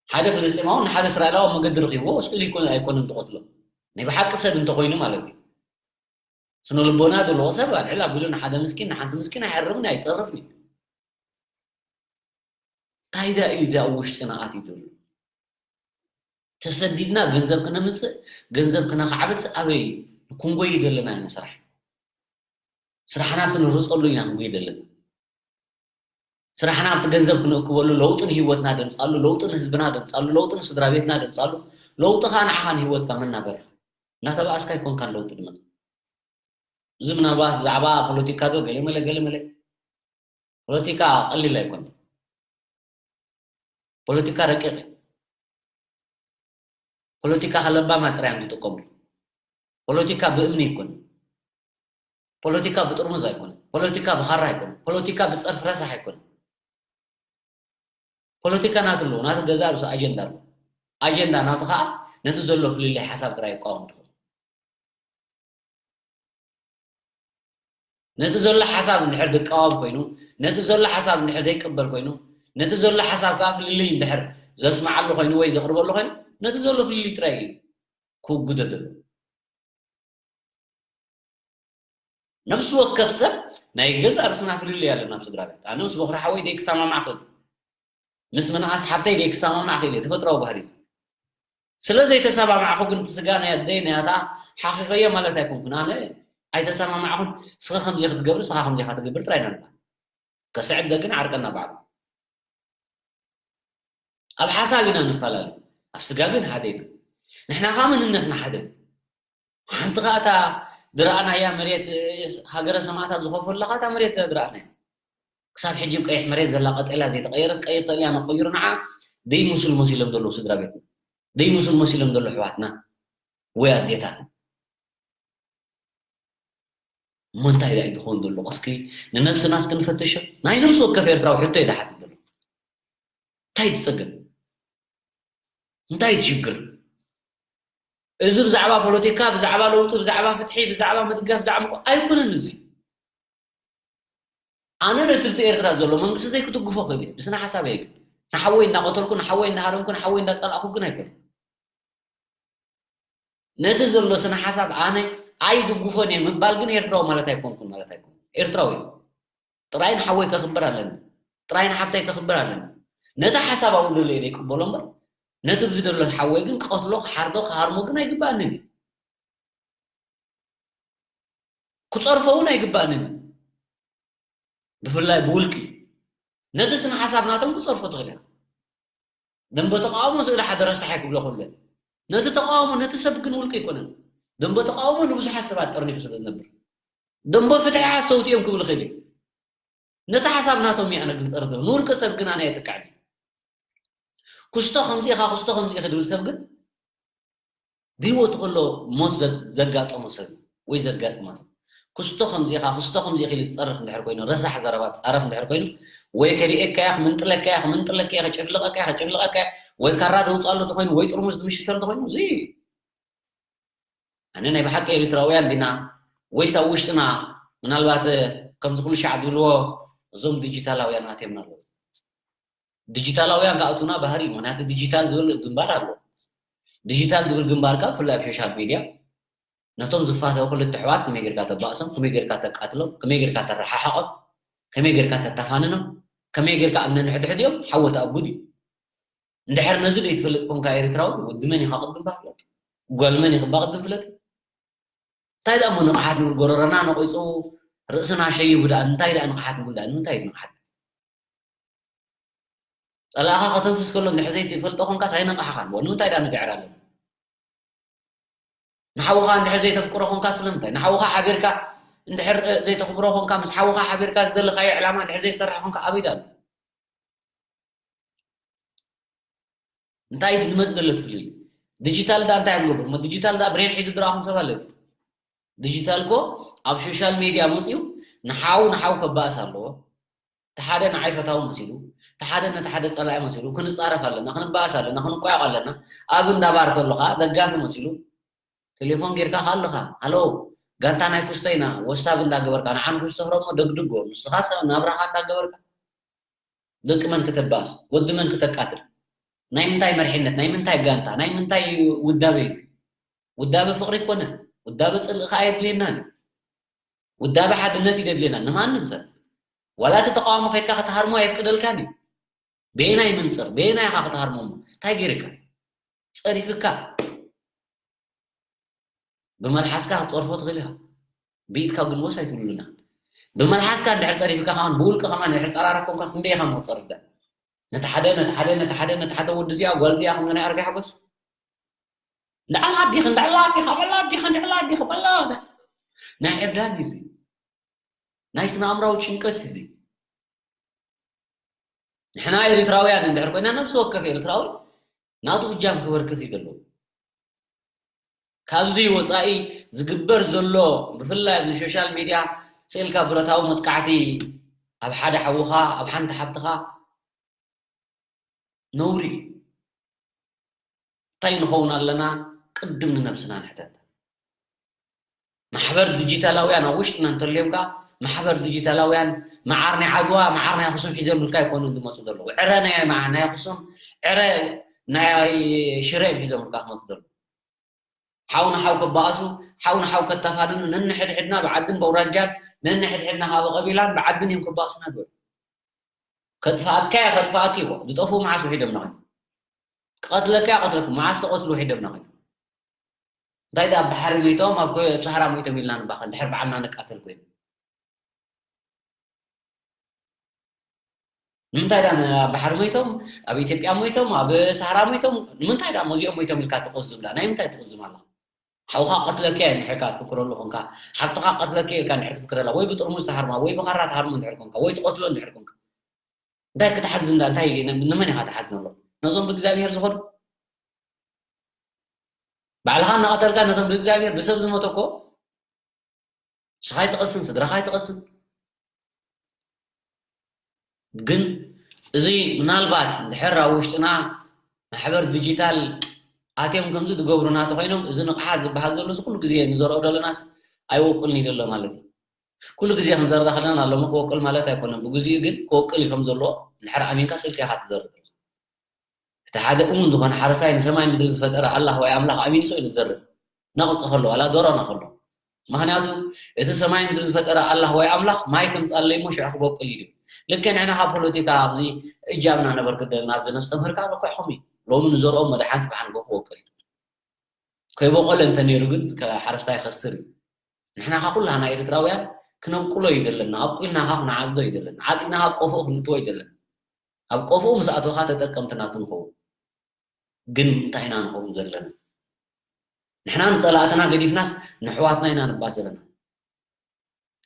ሓደ ፍልስጤማዊ ንሓደ እስራኤላዊ ኣብ መገዲ ረኺብዎ ስእሊ ኣይኮነ-፣ ኣይኮነን ዝቐትሎ። ናይ ብሓቂ ሰብ እንተኾይኑ ማለት እዩ። ስነ ልቦና ዘለዎ ሰብ ኣልዕል ኣቢሉ ንሓደ ምስኪን ንሓንቲ ምስኪን ኣይሕርምን ኣይጸርፍን እዩ። እንታይ ዳ እዩ እዚ ኣብ ውሽጥና ኣትዩ ዘሎ? ተሰዲድና ገንዘብ ክነምጽእ፣ ገንዘብ ክነኻዕብት ኣበይ ክንጎይ ዘለና ኢና ስራሕ? ስራሕና ክንርጸሉ ኢና ክንጎይ ዘለና። ስራሕና ኣብቲ ገንዘብ ክንእክበሉ፣ ለውጢ ንህይወትና ደምጻሉ፣ ለውጢ ንህዝብና ደምጻሉ፣ ለውጢ ንስድራ ቤትና ደምጻሉ፣ ለውጢ ከኣ ንዓኻ ንህይወትካ መናበሪኻ። እናተባኣስካ ኣይኮንካን ለውጢ ዝመጽእ። እዚ ምናልባት ብዛዕባ ፖለቲካ ዶ ገለ መለ፣ ገለ መለ። ፖለቲካ ቀሊል ኣይኮነን። ፖለቲካ ረቂቕ እዩ። ፖለቲካ ከለባማት ጥራይ እዮም ዝጥቀምሉ። ፖለቲካ ብእምኒ ኣይኮነን። ፖለቲካ ብጥርሙዝ ኣይኮነን። ፖለቲካ ብኻራ ኣይኮነን። ፖለቲካ ብጸርፊ ረሳሕ ኣይኮነን። ፖለቲካ ናቱ ኣለዎ፣ ናቱ ገዛ ርእሱ ኣጀንዳ ኣለዎ። ኣጀንዳ ናቱ ከዓ ነቲ ዘሎ ፍልልይ ሓሳብ ጥራይ ይቃወም ትኾን። ነቲ ዘሎ ሓሳብ እንድሕር ዝቃወም ኮይኑ፣ ነቲ ዘሎ ሓሳብ እንድሕር ዘይቅበል ኮይኑ፣ ነቲ ዘሎ ሓሳብ ከዓ ፍልልይ እንድሕር ዘስምዓሉ ኮይኑ ወይ ዘቕርበሉ ኮይኑ፣ ነቲ ዘሎ ፍልልይ ጥራይ እዩ ክውግዶ ዘለዎ። ነፍሲ ወከፍ ሰብ ናይ ገዛ ርእስና ፍልልይ ኣለና ኣብ ስድራ ቤት። ኣነ ምስ በኹሪ ሓወይ ደይክሰማማዕ ክእል፣ ምስ ምንኣስ ሓብተይ ደይክሰማማዕ ክእል እየ፣ ተፈጥራዊ ባህሪ እዩ። ስለ ዘይተሰማማዕኹ ግን እቲ ስጋ ናይ ኣደይ ናይ ኣታ ሓኺኸዮ ማለት ኣይኮንኩን። ኣነ ኣይተሰማማዕኹን፣ ስኻ ከምዚ ክትገብር፣ ስኻ ከምዚ ኢኻ ትገብር ጥራይ ኢና ንብሃል። ከስዕድ ግን ዓርቀና ባዕሉ። ኣብ ሓሳብ ኢና ንፈላለ፣ ኣብ ስጋ ግን ሓደ ኢና። ንሕና ኸኣ መንነትና ሓደ። ሓንቲ ኸኣ እታ ዝረኣናያ መሬት፣ ሃገረ ሰማእታት ዝኾፈላ ኸኣ እታ መሬት ዝረኣናያ። ክሳብ ሕጂ ኣብ ቀይሕ መሬት ዘላ ቀጠልያ ዘይተቐየረት ቀይር ተልያ ነቐይሩ ንዓ ደይምስል መሲሎም ዘለዉ ስድራ ቤትና። ደይምስል መሲሎም ዘለዉ ኣሕዋትና ወይ ኣዴታት። እሞ እንታይ ደኣ እዩ ዝኸውን ዘሎ? እስኪ ንነብስና እስኪ ንፈትሾ። ናይ ነብሲ ወከፍ ኤርትራዊ ሕቶ እዩ ዝሓትት ዘሎ። እንታይ እቲ ጸገም? እንታይ እቲ ሽግር? እዚ ብዛዕባ ፖለቲካ፣ ብዛዕባ ለውጢ፣ ብዛዕባ ፍትሒ፣ ብዛዕባ ምድጋፍ፣ ብዛዕባ ምቁ-፣ ኣይኮነን እዚ። ኣነ ነቲ ኣብቲ ኤርትራ ዘሎ መንግስቲ ዘይክድግፎ ክእል እየ፣ ብስነ ሓሳብ እየ ግን። ንሓወይ እንዳቐተልኩ፣ ንሓወይ እንዳሃረምኩ፣ ንሓወይ እንዳጸላእኩ ግን ኣይኮነን። ነቲ ዘሎ ስነ ሓሳብ ኣነ ኣይድግፎን እየ ምባል ግን ኤርትራዊ ማለት ኣይኮንኩን ማለት ኣይኮንኩን። ኤርትራዊ እየ። ጥራይ ንሓወይ ከኽብር ኣለኒ። ጥራይ ንሓብተይ ከኽብር ኣለኒ። ነቲ ሓሳብ ኣብኡ ደሎ እየ ዘይቅበሎ እምበር፣ ነቲ ኣብዚ ደሎ ሓወይ ግን ክቐትሎ፣ ክሓርዶ፣ ክሃርሞ ግን ኣይግባኣንን እዩ። ክጸርፎ እውን ኣይግባኣንን እዩ። ብፍላይ ብውልቂ። ነቲ ስነ ሓሳብ ናቶም ክጸርፎ ትኽእል ኢኻ። ደንበ ተቃውሞ ስእሊ ሓደ ረሳሕ ክብሎ ከሎ። ነቲ ተቃውሞ፣ ነቲ ሰብ ግን ውልቂ ኣይኮነን። ደንበ ተቃውሞ ንብዙሓት ሰባት ጠርኒፉ ስለ ዝነብር። ደንበ ፍትሒ ሓሰውቲ እዮም ክብል ይኽእል እዩ። ነቲ ሓሳብ ናቶም እየ ኣነ ግን ጸርፍ ንውልቂ ሰብ ግን ኣነ የጥቅዕን። ክስቶ ከምዚ ኢኻ፣ ክስቶ ከምዚ ኢኺ ዝብል ሰብ ግን ብህይወቱ ከሎ ሞት ዘ-፣ ዘጋጠሞ ሰብ ወይ ዘጋጥማ ሰብ። ክስቶ ከምዚ ኢኻ፣ ክስቶ ከምዚ ኢኺ ኢሉ ዝጸርፍ እንድሕር ኮይኑ፣ ረሳሕ ዘረባ ዝጻረፍ እንድሕር ኮይኑ፣ ወይ ከሪኤካ እየ፣ ክምንጥለካ እየ፣ ክምንጥለካ እየ፣ ከጨፍልቐካ እየ፣ ከጨፍልቐካ እየ፣ ወይ ካራ ዘውጽኣሉ እንተኾይኑ፣ ወይ ጥርሙዝ ዝምሽተሉ እንተኾይኑ፣ እዚ ኣነ ናይ ብሓቂ ኤሪትራውያን ዲና ወይስ ኣብ ውሽጥና ምናልባት ከምዚ ኩሉ ሻዕ ዝብልዎ እዞም ዲጂታላውያን ኣትዮም ኣለዉ? ዲጂታላውያን ክኣትዉና ባህሪ እዩ። ምኽንያቱ ዲጂታል ዝብል ግንባር ኣሎ። ዲጂታል ዝብል ግንባር ከኣ ብፍላይ ኣብ ሶሻል ሚድያ ነቶም ዝፋተዉ ክልተ ኣሕዋት ከመይ ጌርካ ተባእሶም፣ ከመይ ጌርካ ተቃትሎም፣ ከመይ ጌርካ ተረሓሕቖም፣ ከመይ ጌርካ ተተፋንኖም፣ ከመይ ጌርካ ኣብ ነንሕድሕዲኦም ሓዊ ተኣጉድ እዩ። እንድሕር ነዚ ዘይትፈልጥ ኮንካ ኤርትራዊ፣ ወዲ መን ኢኻ ቅድም እባ ፍለጥ። ጓል መን ኢኻ እባ ቅድም ፍለጥ። እንታይ ደኣ እሞ ንቕሓት ንብል፣ ጎረረና ነቒጹ ርእስና ሸይቡ ደኣ፣ እንታይ ደኣ ንቕሓት ንብል ደኣ፣ ንምንታይ እዩ ንቕሓት? ጸላእኻ ከተንፍስ ከሎ እንድሕር ዘይትፈልጦ ኮንካስ ኣይነቕሓኻን። እሞ ንምንታይ ደኣ ንግዕር ኣለና? ንሓውኻ እንድሕር ዘይተፍቅሮ ኮንካ ስለምንታይ? ንሓውኻ ሓቢርካ እንድሕር፣ እ፣ ዘይተኽብሮ ኮንካ፣ ምስ ሓውኻ ሓቢርካ ዝደለኻዮ ዕላማ እንድሕር ዘይሰርሕ ኮንካ ኣበይ ደኣ ኣሎ? እንታይ እዩ ንመጽእ ዘሎ ትፍልልይ? ዲጂታል ደኣ እንታይ እዮም ዝገብሩ? እሞ ዲጂታል ደኣ ብሬን ሒዙ ዝረኣኹም ሰብ ኣሎ ድዩ? ዲጂታል እኮ ኣብ ሶሻል ሜድያ መጺኡ ንሓው ንሓው ከባእስ ኣለዎ። እቲ ሓደ ንዓይ ፈታዊ መሲሉ፣ እቲ ሓደ ነቲ ሓደ ጸላኢ መሲሉ፣ ክንጻረፍ ኣለና፣ ክንባኣስ ኣለና፣ ክንቋየቕ ኣለና። ኣብ እንዳ ባር ተሎ ኸኣ ደጋፊ መሲሉ፣ ቴሌፎን ጌርካ ኸኣ ኣለኻ፣ ሃሎ፣ ጋንታ ናይ ኩስቶ ኢና፣ ወሳብ እንዳገበርካ፣ ንዓ ንኩስቶ ህረሞ፣ ደግድጎ፣ ንስኻ ሰብ ናብራኻ እንዳገበርካ፣ ደቂ መን ክተባእስ፣ ወዲ መን ክተቃትል፣ ናይ ምንታይ መሪሕነት፣ ናይ ምንታይ ጋንታ፣ ናይ ምንታይ ውዳበ እዩ እዚ? ውዳበ ፍቕሪ ኣይኮነን፣ ውዳበ ጽልኢ ከኣ የድልየናን እዩ። ውዳበ ሓድነት እዩ ዘድልየና ንማንም ሰብ። ዋላ እቲ ተቃውሞ ከይድካ ከተሃርሞ ኣየፍቅደልካን እዩ። በየናይ መንጽር፣ በየናይ ኢኻ ከተሃርሞ እሞ? እንታይ ገይርካ? ጸሪፍካ። ብመልሓስካ ክትጸርፎ ትኽእል ኢኻ። ብኢድካ ግን ወስ ኣይትብሉና። ብመልሓስካ እንድሕር ጸሪፍካ ከማን፣ ብውልቂ ከማን እንድሕር ጸራራ ኮንካስ ክንደይ ኢኻ እሞ ክትጸርፍ ደኣ? ነቲ ሓደ፣ ነቲ ሓደ፣ ነቲ ሓደ፣ ነቲ ሓደ ወዲ እዚኣ፣ ጓል እዚኣ፣ ከምዚ ናይ ኣረጋይ ሓጎስ። እንዳዕላ ኣዲኺ፣ እንዳዕላ ኣዲኻ፣ በላ ኣዲኻ፣ እንዳዕላ ኣዲኻ፣ በላ። ናይ ዕብዳን እዩ እዚ። ናይ ስነ ኣእምራዊ ጭንቀት እዩ እዚ። ንሕና ኤርትራውያን እንድሕር ኮይና፣ ነብሲ ወከፍ ኤርትራዊ ናቱ እጃም ክበርክት እዩ ዘለዎ። ካብዚ ወፃኢ ዝግበር ዘሎ፣ ብፍላይ ኣብዚ ሶሻል ሚድያ፣ ስእልካ ብረታዊ መጥቃዕቲ ኣብ ሓደ ሓውኻ፣ ኣብ ሓንቲ ሓብትኻ፣ ነውሪ እዩ። እንታይ ንኸውን ኣለና? ቅድም ንነብስና ንሕተት። ማሕበር ዲጂታላውያን ኣብ ውሽጥና እንተልዮም ከኣ፣ ማሕበር ዲጂታላውያን መዓር ናይ ዓድዋ፣ መዓር ናይ ኣኽሱም ሒዞምልካ ኣይኮኑን ዝመጹ ዘለዉ። ዕረ ናይ መዓ-፣ ናይ ኣኽሱም፣ ዕረ ናይ ሽረ እዮም ሒዞምልካ ክመጹ ዘለዉ። ሓው ንሓው ከባእሱ፣ ሓው ንሓው ከተፋንኑ፣ ነንሕድሕድና ብዓድን በውራጃን፣ ነንሕድሕድና ካብ ቀቢላን ብዓድን እዮም ከባእሱና ዝበሉ። ከጥፍኣካ እየ፣ ከጥፍኣኪ እኮ። ዝጠፍኡ መዓስ ውሒዶምና ኮይኖም? ክቐትለካ እየ፣ ቀትለኩም። መዓስ ተቐትሉ ውሒዶምና ኮይኖም? እንታይ ደኣ ኣብ ባሕሪ ሞይቶም፣ ኣብ ኮ-፣ ኣብ ሰሃራ ሞይቶም ኢልና ንባኸን፣ ድሕር ብዓና ንቃተል ኮይኑ። ንምንታይ ደኣ ን-፣ ኣብ ባሕሪ ሞይቶም፣ ኣብ ኢትዮጵያ ሞይቶም፣ ኣብ ሰሃራ ሞይቶም፣ ንምንታይ ደኣ መዚኦም ሞይቶም ኢልካ ትቕዝም ደኣ? ናይ ምንታይ ትቕዝም ኣለኻ? ሓውኻ ቀትለካ እየ እንድሕር ከኣ ትፍክረሉ ኾንካ፣ ሓብትኻ ቀትለካ እየ ኢልካ እንድሕር ትፍክረላ፣ ወይ ብጥርሙዝ ትሃርማ፣ ወይ ብኻራ ትሃርሞ እንድሕር ኮንካ፣ ወይ ትቐትሎ እንድሕር ኮንካ፣ እንታይ ክትሓዝን ደኣ? እንታይ ን-፣ ንመን ኢኻ ትሓዝነሎም? ነዞም ብእግዚኣብሄር ዝኾኑ? ባዕልኻ እናቐተልካ ነቶም ብእግዚኣብሄር ብሰብ ዝሞተ እኮ ንስኻ ኣይትቐስን፣ ስድራኻ ኣይትቐስን። ግን እዚ ምናልባት እንድሕር ኣብ ውሽጥና ማሕበር ዲጂታል ኣትዮም ከምዚ ዝገብሩና ተኾይኖም፣ እዚ ንቕሓት ዝበሃል ዘሎ እዚ ኩሉ ግዜ ንዘርኦ ዘለናስ ኣይወቅልን እዩ ዘሎ ማለት እዩ። ኩሉ ግዜ ክንዘርእ ከለና ሎሚ ክወቅል ማለት ኣይኮነን። ብግዚኡ ግን ክወቅል እዩ ከም ዘለዎ እንድሕር ኣሚንካ ስልኪ ኢኻ ትዘርእ። እቲ ሓደ እሙን ዝኾነ ሓረስታይ ንሰማይ ምድሪ ዝፈጠረ ኣላህ ወይ ኣምላኽ ኣሚኑ ሰው ኢሉ ዝዘርእ። ነቕጽ ከሎ፣ ዋላ ዶሮና ከሎ። ምኽንያቱ፣ እቲ ሰማይ ምድሪ ዝፈጠረ ኣላህ ወይ ኣምላኽ ማይ ከምጽኣለይ እሞ ሽዑ ክበቁል እዩ ድብል። ልክዕ ንሕና ካብ ፖለቲካ ኣብዚ እጃምና ነበርክት ዘለና ኣብዚ ነስተምህር ከኣ ልክዕኹም እዩ። ሎሚ ንዘርኦ እሞ ደሓን ጽባሕ ንግሆ ክበቁል እዩ። ከይበቆለ እንተ ነይሩ ግን ከ-፣ ሓረስታይ ይኸስር እዩ። ንሕና ከኣ ኩላህና ኤርትራውያን ክነብቁሎ እዩ ዘለና። ኣብቁልና ከኣ ክንዓጽዶ እዩ ዘለና። ዓጺድና ከኣ ኣብ ቆፎ ክንእትዎ እዩ ዘለና። ኣብ ቆፎ ምስ ኣተወኻ ተጠቀምቲ ናቱ ንኸውን። ግን እንታይ ኢና ንኸውን ዘለና? ንሕና ንጸላእትና ገዲፍናስ ንሕዋትና ኢና ንባእ ዘለና።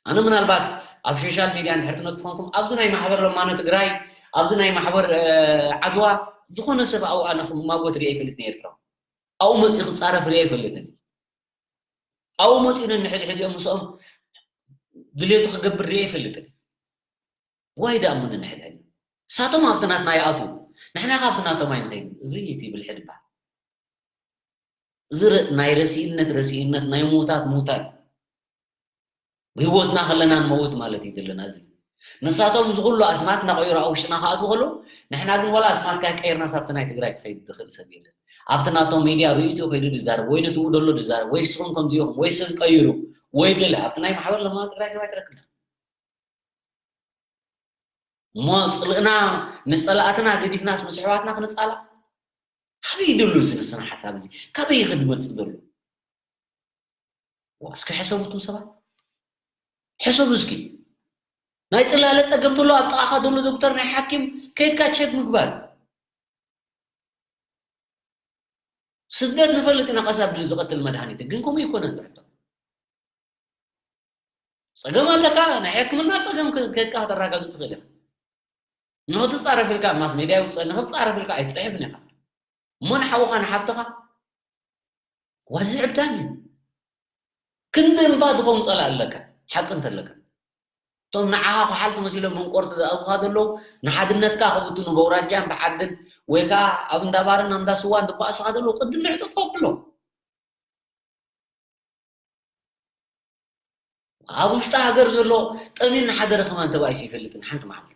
ኣነ ምናልባት ኣብ ሶሻል ሚድያ እንድሕር ትነጥፉ ኮንኩም፣ ኣብዚ ናይ ማሕበር ለማኖ ትግራይ፣ ኣብዚ ናይ ማሕበር፣ እ፣ ዓድዋ፣ ዝኾነ ሰብ ኣብኡ ኣነ ክማጎት ሪአ ይፈልጥን ኤርትራዊ። ኣብኡ መጺኡ ክጻረፍ ሪአ ይፈልጥን። ኣብኡ መጺኡ ነንሕድሕዲኦም ምስኦም ድሌቱ ክገብር ሪአ ይፈልጥን። ዋይ ደኣ እሞ ነንሕድሕድና። ንሳቶም ኣብቲ ናትና ይኣትዉ፣ ንሕና ከኣ ኣብቲ ናቶም ኣይንኸይድን። እዚ እቲ ብልሒ ድበሃል። እዚ ር-፣ ናይ ረሲእነት ረሲእነት፣ ናይ ምዉታት ምዉታን። ብህይወትና ከለና ንመውት ማለት እዩ ዘለና እዚ። ንሳቶም እዚ ኩሉ ኣስማት እናቐየሩ ኣብ ውሽጥና ክኣትዉ ከለዉ፣ ንሕና ግን ዋላ ኣስማትካ ቀይርናስ ኣብቲ ናይ ትግራይ ክኸይድ ዝኽእል ሰብ የለን። ኣብቲ ናቶም ሜድያ ርእይትኡ ከይዱ ዝዛረብ፣ ወይ ነቲ ውደሎ ዝዛረብ፣ ወይ ንስኹም ከምዚ ኢኹም፣ ወይ ስም ቀይሩ፣ ወይ ገለ ኣብቲ ናይ ማሕበር ለማኖ ትግራይ ሰብ ኣይትረክብን። እሞ ጽልእና ምስ ጸላእትና ገዲፍናስ ምስ ኣሕዋትና ክንጻላእ? ካበይ እዩ ዘሎ እዚ ንስና ሓሳብ እዚ? ካበይ እዩ ዝመጽእ ዘሎ? ዋ፣ እስኪ ሕሰቡ እቱም ሰባት። ሕሰቡ እስኪ። ናይ ጽላለ ጸገም ተሎ ኣብ ጥቓኻ ዘሎ ዶክተር ናይ ሓኪም ከይድካ ቸክ ምግባር። ስደት ንፈልጥ ኢና፣ ቀስ ኣቢሉ ዝቐትል መድሃኒት ግን ከምኡ ይኮነን ትሕቶ። ጸገም ኣለካ፣ ናይ ሕክምና ጸገም ከ-፣ ከካ ከተረጋግጽ ትኽእል ኢኻ። ንኽትጻረፍ ኢልካ ኣብ ማስ ሜድያ ይውጸእ፣ ንኽትጻረፍ ኢልካ ኣይትጽሕፍን ኢኻ። እሞ ንሓውኻ ንሓብትኻ ዋዚ ዕብዳን እዩ። ክንዲ እምባ ዝኸውን ጸላእ ኣለካ፣ ሓቂ እንተለካ። እቶም ንዓኻ ኳሓልቲ መሲሎም መንቆርቲ ዝኣትዉኻ ዘለዉ፣ ንሓድነትካ ክብትኑ በውራጃን ብዓድን ወይ ከኣ ኣብ እንዳ ባርን ኣብ እንዳ ስዋን ዝበኣሱኻ ዘለዉ ቅድም ንዕጠጥ ኣብሎም። ኣብ ውሽጢ ሃገር ዘሎ ጠሚን ንሓደረ ከማን ተባኢሱ ይፈልጥን ሓንቲ መዓልቲ።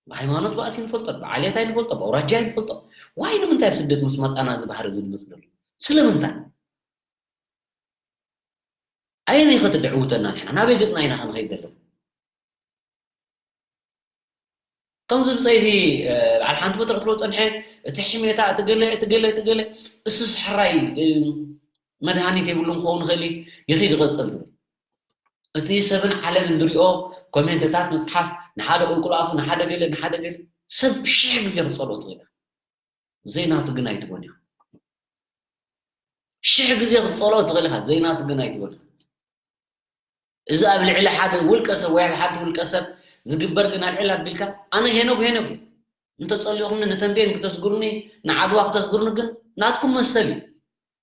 ብሃይማኖት ባእሲ ንፈልጦ፣ ብዓሌት ኣይንፈልጦ፣ ብኣውራጃ ኣይንፈልጦ። ዋይ ንምንታይ ኣብ ስደት ምስ መጻና እዚ ባህሪ እዚ ዝመጽእ ዘሎ? ስለምንታይ? ኣየነይ ኸ ትድዕውተና ንሕና? ናበይ ገጽና ኢና ክንኸይድ ዘለና? ከምዚ ብጸይፊ፣ እ፣ በዓል ሓንቲ መድረኽ ትብሎ ጸንሐ፣ እቲ ሕሜታ፣ እቲ ገለ፣ እቲ ገለ፣ እቲ ገለ፣ እሱስ ሕራይ፣ እ፣ መድሃኒት የብሉን ክኸውን ይኽእል እዩ፣ ይኺድ ይቐጽል ትብል። እቲ ሰብን ዓለምን ዝሪኦ ኮሜንትታት ምጽሓፍ፣ ንሓደ ቁልቁል ኣፉ፣ ንሓደ ገለ፣ ንሓደ ገለ፣ ሰብ ሽሕ ግዜ ክትጸልኦ ትኽእል ኢኻ። ዘይናቱ ግን ኣይትቦን ኢኻ። ሽሕ ግዜ ክትጸልኦ ትኽእል ኢኻ፣ ዘይናቱ ግን ኣይትቦን ኢኻ። እዚ ኣብ ልዕሊ ሓደ ውልቀ ሰብ ወይ ኣብ ሓንቲ ውልቀ ሰብ ዝግበር ግን ኣልዕል ኣቢልካ፣ ኣነ ሄኖግ ሄኖግ እየ። እንተጸሊኹምኒ ንተንቤን ክተስግሩኒ፣ ንዓድዋ ክተስግሩኒ ግን ናትኩም መሰል እዩ።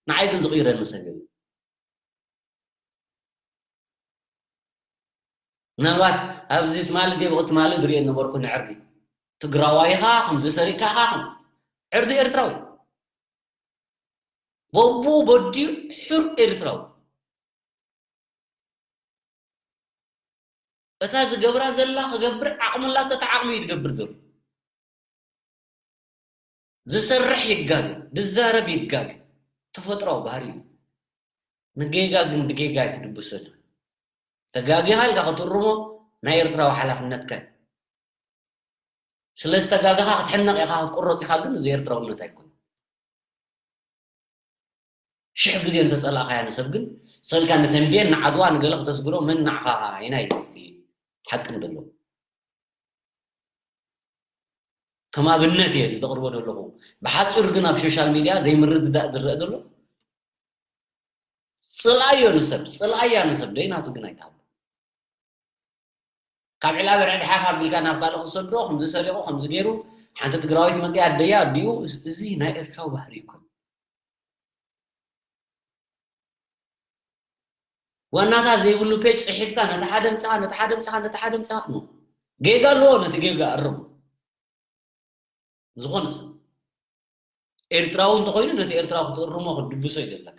ንዓይ ግን ዝቕይረኒ ሰብ የለን። ምናልባት ኣብዚ ትማሊ ዴቦ ትማሊ ዝሪኦ ነበርኩ ንዕርዲ ትግራዋይ ኢኻ፣ ከምዚ ሰሪቕካ ኢኻ፣ ከም ዕርዲ ኤርትራዊ በቡ በዲዩ ሑር ኤርትራዊ። እታ ዝገብራ ዘላ ክገብር ዓቕሚ ኣላቶ፣ እቲ ዓቕሚ እዩ ዝገብር ዘሎ። ዝሰርሕ ይጋገ፣ ዝዛረብ ይጋገ። ተፈጥሮኣዊ ባህሪ እዩ። ንጌጋ ግን ብጌጋ ኣይትድብሰሉ። ተጋጊኻ ኢልካ ክትእርሞ ናይ ኤርትራዊ ሓላፍነትካ እዩ። ስለ ዝተጋገኻ ክትሕነቕ ኢኻ፣ ክትቁረጽ ኢኻ፣ ግን እዚ ኤርትራውነት ኣይኮነን። ሽሕ ግዜ እንተጸላእኻያ ንሰብ ግን፣ ሰልካ ንተንቤን ንዓድዋ ንገለ ክተስግሮ መን ንዓኻ የናይ ሓቂ እንደሎ። ከም ኣብነት እየ እዚ ዘቕርቦ ዘለኹ። ብሓጺሩ ግን ኣብ ሶሻል ሚድያ ዘይምርድዳእ ዝረአ ዘሎ፣ ጽልኣዮ ንሰብ፣ ጽልኣያ ንሰብ፣ ደይናቱ ግን ኣይትሃቦ። ካብ ዕላ በርዒ ድሓፍ ኣቢልካ ናብ ካልእ ክትሰዶ፣ ከምዚ ሰሪቑ፣ ከምዚ ገይሩ፣ ሓንቲ ትግራዊት መጽያ ኣደያ ኣዲኡ፣ እዚ ናይ ኤርትራዊ ባህሪ ይኮን። ዋናታት ዘይብሉ ፔጅ ጽሒፍካ ነቲ ሓደ ምጽኻ፣ ነቲ ሓደ ምጽኻ፣ ነቲ ሓደ ምጽኻ፣ ኖ። ጌጋ ኣለዎ፣ ነቲ ጌጋ ኣርሞ። ዝኾነ ሰብ ኤርትራዊ እንተኾይኑ ነቲ ኤርትራዊ ክትእርሞ ክትድብሶ ይደለካ።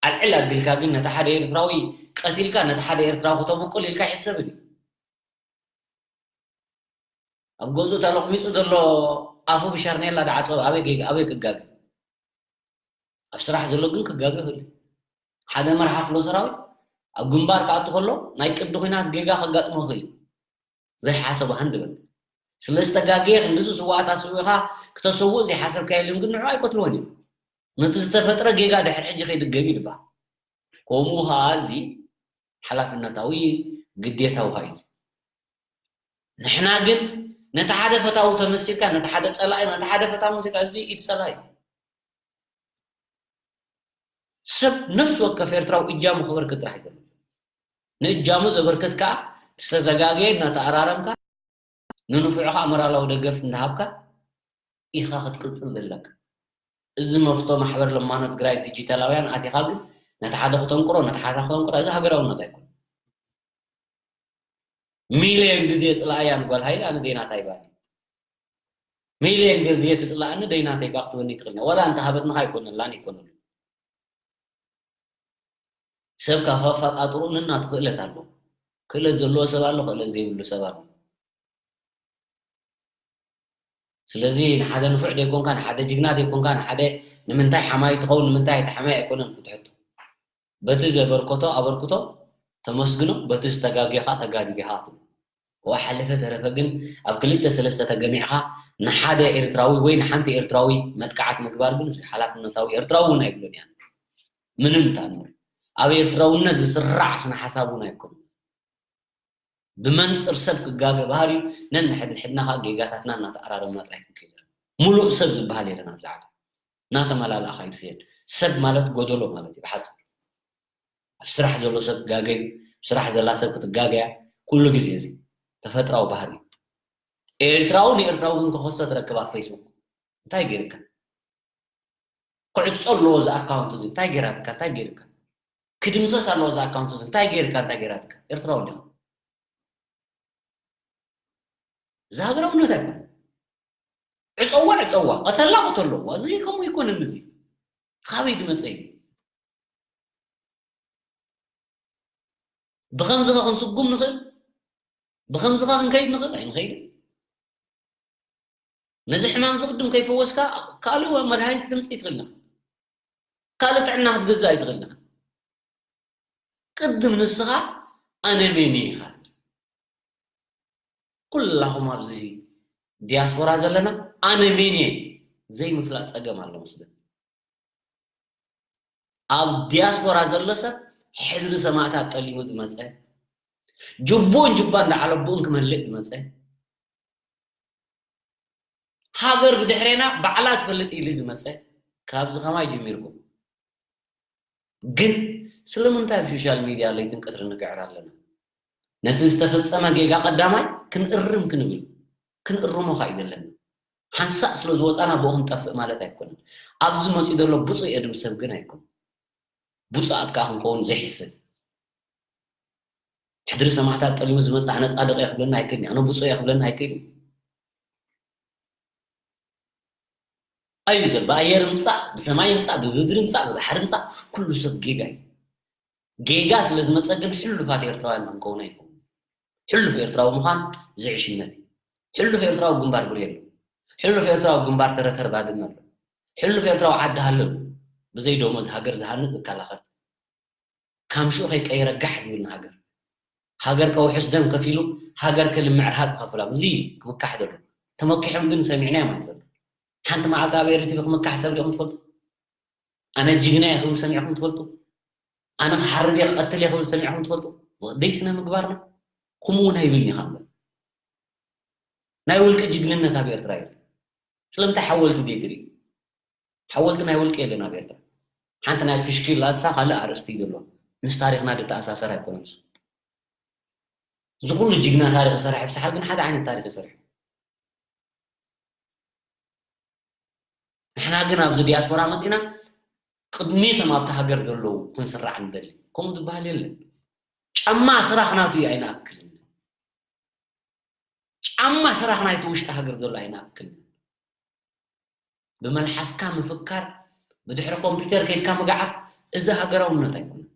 ኣልዕል ኣቢልካ ግን ነቲ ሓደ ኤርትራዊ ቀቲልካ ነቲ ሓደ ኤርትራዊ ክተብቁል ኢልካ ይሕሰብን እዩ። ኣብ ገዝኡ ተለቕሚጹ ዘሎ ኣፉ ብሻርኔላ ድዓጸወ ኣበይ ጌጋ፣ ኣበይ ክጋገ? ኣብ ስራሕ ዘሎ ግን ክጋገ ይኽእል እዩ። ሓደ መርሓ ክፍለ ሰራዊት ኣብ ግንባር ክኣቱ ከሎ ናይ ቅዲ ኲናት ጌጋ ከጋጥሞ ይኽእል እዩ። ዘይሓሰቦ ሃንደበት። ስለ ዝተጋገየ ክንድዚ ስውኣት ኣስዊእኻ ክተሰውእ ዘይሓሰብካየሎም ግን ንዑ ኣይቀትልዎን እዮም። ነቲ ዝተፈጥረ ጌጋ ድሕሪ ሕጂ ከይድገም እዩ ዝበሃል። ከምኡ ኸኣ እዚ ሓላፍነታዊ ግዴታዊ ኸኣ እዩ። ንሕና ግን ነቲ ሓደ ፈታዊ ተመሲልካ፣ ነቲ ሓደ ጸላኢ፣ ነቲ ሓደ ፈታዊ መሲልካ፣ እዚ ኢድ ጸላኢ እዩ። ሰብ ነፍሲ ወከፍ ኤርትራዊ እጃሙ ከበርክት ጥራሕ ይደሊ። ንእጃሙ ዘበርክት ከኣ ዝተዘጋገየ እናተኣራረምካ፣ ንንፉዕ ከኣ ሞራላዊ ደገፍ እንዳሃብካ ኢኻ ክትቅጽል ዘለካ። እዚ መፍቶ ማሕበር ለማኖ ትግራይ ዲጂታላውያን ኣቲኻ ግን ነቲ ሓደ ክተንቅሮ፣ ነቲ ሓደ ክተንቅሮ፣ እዚ ሃገራውነት ኣይኮነን። ሚልዮን ግዜ ጽላእያ ንጓል ሃይለ ኣነ ደይናታ ይባኒ። ሚልዮን ግዜ ትጽላእኒ ደይናተይ ባ ክትበኒ ትኽእል። ዋላ እንተ ሃበትንኻ ኣይኮነላን ኣይኮነሉ። ሰብ ካብ ኣፈጣጥርኡ ነናቱ ክእለት ኣለዎ። ክእለት ዘለዎ ሰብ ኣሎ፣ ክእለት ዘይብሉ ሰብ ኣሎ። ስለዚ ንሓደ ንፉዕ ዘይኮንካ፣ ንሓደ ጅግና ዘይኮንካ፣ ንሓደ ንምንታይ ሓማይ ትኸውን፣ ንምንታይ ኣይትሓማይ ኣይኮነን ክትሕቶ። በቲ ዘበርከቶ ኣበርክቶ ተመስግኖ፣ በቲ ዝተጋግየ ኸዓ ተጋጊየ ኢኻ ትብል። ወሓለፈ ተረፈ ግን ኣብ ክልተ ሰለስተ ተገሚዕኻ ንሓደ ኤርትራዊ ወይ ንሓንቲ ኤርትራዊ መጥቃዕቲ ምግባር ግን ሓላፍነታዊ ኤርትራዊ እውን ኣይብሎን እያ። ምንም ተኣምር። ኣብ ኤርትራውነት ዝስራዕ ስነ ሓሳብ እውን ኣይኮነን። ብመንጽር ሰብ ክጋገ ባህሪኡ ነንሕድሕድና ኸኣ ጌጋታትና እናተኣራረምና ጥራይ ክንከይድ። ሙሉእ ሰብ ዝበሃል የለን ኣብዚ ዓለም። እናተመላላእኻ እዩ ትኸይድ። ሰብ ማለት ጎደሎ ማለት እዩ ብሓፂሩ። ኣብ ስራሕ ዘሎ ሰብ ክጋገ እዩ፣ ኣብ ስራሕ ዘላ ሰብ ክትጋገያ ኩሉ ግዜ። እዚ ተፈጥራዊ ባህሪ እዩ። ኤርትራዊ ንኤርትራዊ ግን ክኸሶ ትረክብ ኣብ ፌስቡክ። እንታይ ገይርካ? ክዕጾ ኣለዎ እዚ ኣካውንት እዚ። እንታይ ገይራትካ? እንታይ ገይርካ? ክድምሰስ ኣለዎ እዚ ኣካውንት እዚ። እንታይ ገይርካ? እንታይ ገይራትካ? ኤርትራዊ እንዲኻ። እዚ ሃገራውነት ኣይኮነን። ዕጸዋ፣ ዕጸዋ። ቀተላ፣ ቀተሎ። እዚ ከምኡ ኣይኮነን እዚ። ካበይ ዝመጸ እዩ እዚ? ብኸምዚ ኸ ክንስጉም ንኽእል? ብኸምዚ ኸ ክንከይድ ንኽእል? ኣይንኸይድን። ነዚ ሕማም እዚ ቅድም ከይፈወስካ ካልእ መድሃኒት ክተምጽእ ኣይትኽእልን ኢኻ። ካልእ ጥዕና ክትገዝእ ኣይትኽእልን ኢኻ። ቅድም ንስኻ ኣነ መን እየ ኢኻ ትብል። ኩላኹም ኣብዚ ዲያስፖራ ዘለና ኣነ መን እየ ዘይምፍላጥ ጸገም ኣሎ መስለኒ። ኣብ ዲያስፖራ ዘሎ ሰብ ሕድሪ ሰማእታት ጠሊሙ ዝመጸ፣ ጅቡን ጅባን ዳዕለቡኡን ክመልእ ዝመጸ፣ ሃገር ብድሕሬና ባዕላ ትፈልጥ ኢሉ ዝመጸ፣ ካብዚ ከማይ ጀሚርኩም። ግን ስለምንታይ ኣብ ሶሻል ሚድያ ለይትን ቀትርን ንግዕር ኣለና? ነቲ ዝተፈጸመ ጌጋ ቀዳማይ ክንእርም ክንብል። ክንእርሞ ኸኣ እዩ ዘለና። ሓንሳእ ስለ ዝወጻና ብኡ ክንጠፍእ ማለት ኣይኮነን። ኣብዚ መጺኡ ዘሎ ብጹእ እየ ድብል ሰብ ግን ኣይኮነን። ብጹኣት ከኣ ክንከውን ዘይሕስብ። ሕድሪ ሰማዕታት ጠሊሙ ዝመጽእ ኣነ ጻድቕ እየ ክብለና ኣይክእልን እዩ። ኣነ ብጹእ እየ ክብለና ኣይክእልን እዩ። ኣዩ ዘሎ ብኣየር ምጻእ፣ ብሰማይ ምጻእ፣ ብብድሪ ምጻእ፣ ብባሕሪ ምጻእ፣ ኩሉ ሰብ ጌጋ እዩ። ጌጋ ስለ ዝመጸ ግን ሕሉፋት ኤርትራውያን ክንከውን ኣይከውን። ሕሉፍ ኤርትራዊ ምዃን ዝዕሽነት እዩ። ሕሉፍ ኤርትራዊ ግንባር ብሬን ኣሎ። ሕሉፍ ኤርትራዊ ግንባር ተረተር ባድመ ኣሎ። ሕሉፍ ኤርትራዊ ዓዲ ሃሎ ኣሎ። ብዘይ ደሞዝ ሃገር ዝሃንጽ ዝከላኸል። ካምሽኡ ከይቀየረ ጋሕ ዝብል ንሃገር። ሃገር ከውሕስ ደም ከፊሉ፣ ሃገር ከልምዕ ርሃጽ ከፍላ። እዚ ክምካሕ ዘሎ። ተመኪሖም ግን ሰሚዕናዮም ኣይንፈልጥ። ሓንቲ መዓልቲ ኣብ ኤሪ ቲቪ ክምካሕ ሰብ ዲኹም ትፈልጡ? ኣነ ጅግና እየ ክብል ሰሚዕኹም ትፈልጡ? ኣነ ክሓርድ እየ ክቐትል እየ ክብል ሰሚዕኹም ትፈልጡ? ወደይ ስነ ምግባርና ከምኡ እውን ኣይብልን ኢኻ እምበር። ናይ ውልቂ ጅግንነት ኣብ ኤርትራ የለን። ስለምንታይ ሓወልቲ ዘይትርኢ? ሓወልቲ ናይ ውልቂ የለን ኣብ ኤርትራ። ሓንቲ ናይ ክሽኪላ እሳ ካልእ ኣርእስቲ እዩ ዘለዎ። ምስ ታሪኽና ድተኣሳሰር ኣይኮነን እሱ። እዚ ኩሉ ጅግና ታሪኽ ዝሰርሐ ብሰሓር ግን ሓደ ዓይነት ታሪኽ ይሰርሕ። ንሕና ግን ኣብዚ ዲያስፖራ መጺና ቅድሚ እቶም ኣብቲ ሃገር ዘለዉ ክንስራዕ ንደሊ። ከምኡ ዝበሃል የለን። ጫማ ስራኽ ናቱ እዩ ኣይንኣክልን። ጫማ ስራኽ ናይቲ ውሽጢ ሃገር ዘሎ ኣይንኣክልን። ብመልሓስካ ምፍካር፣ ብድሕሪ ኮምፒውተር ከይድካ ምግዓር፣ እዚ ሃገራውነት ኣይኮነን።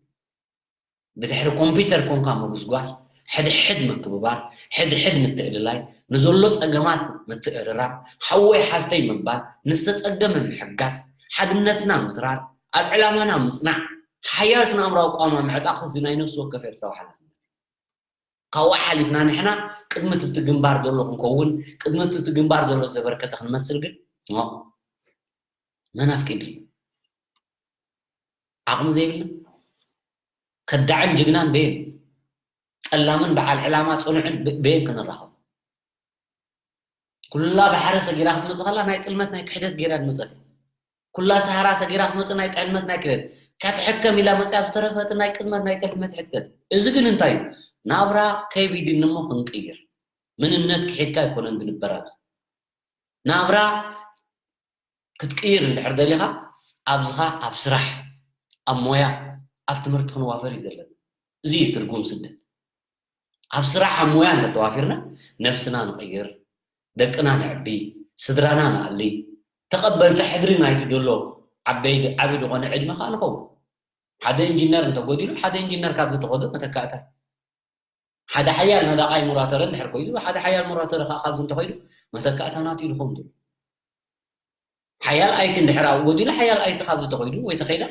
ብድሕሪ ኮምፒውተር ኮንካ ምጉስጓስ፣ ሕድሕድ ምክብባር፣ ሕድሕድ ምትእልላይ፣ ንዘሎ ጸገማት ምትእርራም፣ ሓወይ ሓብተይ ምባል፣ ንዝተጸገመ ምሕጋዝ፣ ሓድነትና ምትራር፣ ኣብ ዕላማና ምጽናዕ፣ ሓያል ስነ ኣእምራዊ ኣቋውማ ምዕጣቕ እዚ ናይ ነፍሲ ወከፍ ኤርትራዊ ሓላፍነት እዩ። ካብኡ ሓሊፍና ንሕና ቅድሚ እቲ ግንባር ዘሎ ክንከውን፣ ቅድሚ እቲ ግንባር ዘሎ ዘበርከተ ክንመስል ግን ኖ። መን ኣፍቂድሉ? ዓቕሚ ዘይብልና ከዳዕን ጅግናን በየን ጠላምን በዓል ዕላማ ጽኑዕን በየን ክንራኸብ? ኩላ ባሕሪ ሰጊራ ክትመጽእ ከላ ናይ ጥልመት ናይ ክሕደት ገይራ ትመጸት። ኩላ ሰሃራ ሰጊራ ክትመጽእ ናይ ጥልመት ናይ ክሕደት። ከትሕከም ኢላ መጽያ ዝተረፈ እቲ ናይ ቅድመት ናይ ጥልመት ሕተት። እዚ ግን እንታይ እዩ? ናብራ ከቢድን እሞ ክንቅይር። መንነት ክሒድካ ኣይኮነን ዝንበር ኣብዚ። ናብራ ክትቅይር እንድሕር ደሊኻ ኣብዝኻ ኣብ ስራሕ፣ ኣብ ሞያ፣ ኣብ ትምህርቲ ክንዋፈር እዩ ዘለና። እዚ እዩ ትርጉም ስደት። ኣብ ስራሕ ኣብ ሞያ እንተተዋፊርና ነብስና ንቕይር፣ ደቅና ነዕቢ፣ ስድራና ንኣሊ፣ ተቐበልቲ ሕድሪ ናይቲ ዘሎ ዓበይ ዓቢ ዝኾነ ዕድመ ከዓ ንኸውን። ሓደ ኢንጂነር እንተጎዲሉ ሓደ ኢንጂነር ካብዚ ተኸዶ መተካእታ ሓደ ሓያል ነዳቓይ ሞራተረ እንድሕር ኮይኑ ሓደ ሓያል ሞራተረ ከዓ ካብዚ እንተኸይዱ መተካእታ ናቱ እዩ ዝኸውን ዘሎ። ሓያል ኣይቲ እንድሕር ኣብኡ ጎዲሉ ሓያል ኣይቲ ካብዚ ተኾይዱ ወይ ተኸይዳ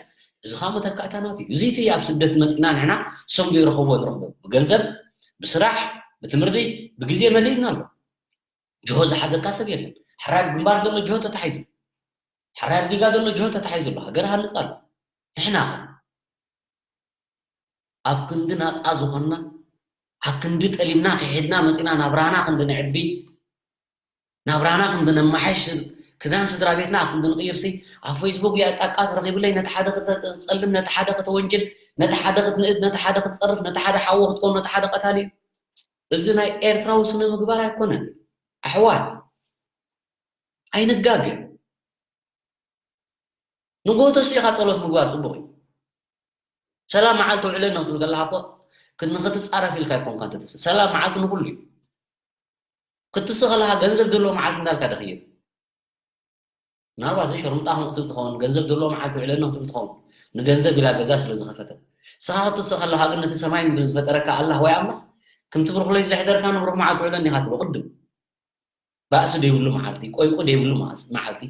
እዚ ከዓ መተካእታ ናቱ እዩ። እዚ እቲ ኣብ ስደት መፂና ንሕና ሰም ዘይረኸቦ ንረኽቦ ብገንዘብ ብስራሕ ብትምህርቲ ብግዜ መሊእና ኣሎ። ጅሆ ዝሓዘካ ሰብ የለን። ሕራይ ኣብ ግንባር ዘሎ ጅሆ ተታሒዙ፣ ሕራይ ኣብ ዲጋ ዘሎ ጅሆ ተታሒዙ ኣሎ። ሃገር ሃንፅ ኣሎ። ንሕና ኸ ኣብ ክንዲ ናፃ ዝኾንና ኣብ ክንዲ ጠሊምና ክሒድና መፂና ናብራና ክንዲ ንዕቢ ናብራና ክንዲ ነማሓሽ ክዳን ስድራ ቤትና ኣብ ክንዲ ንቕይርሲ ኣብ ፌስቡክ የጣቃ ተረኺብለይ ነቲ ሓደ ክተፀልም ነቲ ሓደ ከተወንጅል ነቲ ሓደ ክትንእድ ነቲ ሓደ ክትፀርፍ ነቲ ሓደ ሓዎ ክትከውን ነቲ ሓደ ቀታሊ እዚ ናይ ኤርትራዊ ስነ ምግባር ኣይኮነን። ኣሕዋት ኣይንጋገ። ንጎሆ ተሲእኻ ጸሎት ምግባር ጽቡቕ እዩ። ሰላም መዓልቲ ውዕለኒ ክትብል ከለኻ እኮ ንኽትጻረፍ ኢልካ ኣይኮንካን ትትስእ። ሰላም መዓልቲ ንኹሉ እዩ። ክትስእ ከለኻ ገንዘብ ዘለዎ መዓልቲ እንዳልካ ደኽይብ። ምናልባት እዚ ሸርሙጣ ከምኡ ክትብል ትኸውን፣ ገንዘብ ዘለዎ መዓልቲ ውዕለኒ ክትብል ትኸውን። ንገንዘብ ኢላ ገዛ ስለ ዝኸፈተት። ንስኻ ክትስእ ከለኻ ግን ነቲ ሰማይ ምድሪ ዝፈጠረካ ኣላህ ወይ ኣምላኽ ከምቲ ብሩኽ ለይቲ ዘሕደርካኒ ብሩኽ መዓልቲ ውዕለኒ ኢኻ ትብሎ ቅድም። ባእሲ ደይብሉ መዓልቲ፣ ቆይቁ ደይብሉ መዓስ- መዓልቲ።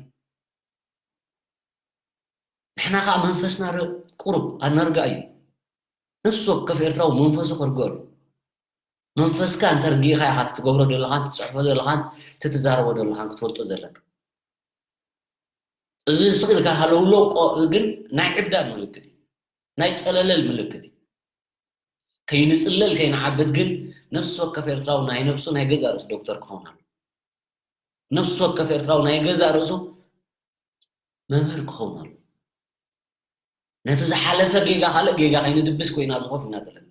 ንሕና ኸዓ መንፈስና ር- ቁሩብ ኣነርጋ እዩ። ነፍሲ ወከፍ ኤርትራዊ መንፈሱ ከርግኦ ኣለዎ። መንፈስካ እንተርጊእኻ ኢኻ እቲ ትገብሮ ዘለኻን ትጽሕፎ ዘለኻን እቲ ትዛረቦ ዘለኻን ክትፈልጦ ዘለካ። እዚ ስቕ ኢልካ ሃለውለው ቆ- ግን ናይ ዕብዳን ምልክት እዩ። ናይ ጸለለል ምልክት እዩ። ከይንጽለል ከይንዓብድ ግን ነፍሲ ወከፍ ኤርትራዊ ናይ ነብሱ ናይ ገዛእ ርእሱ ዶክተር ክኸውን ኣለዎ። ነፍሲ ወከፍ ኤርትራዊ ናይ ገዛእ ርእሱ መምህር ክኸውን ኣለዎ። ነቲ ዝሓለፈ ጌጋ ካልእ ጌጋ ከይንድብስ ኮይኑ ኣብዚ ኮፍ ኢና ዘለና።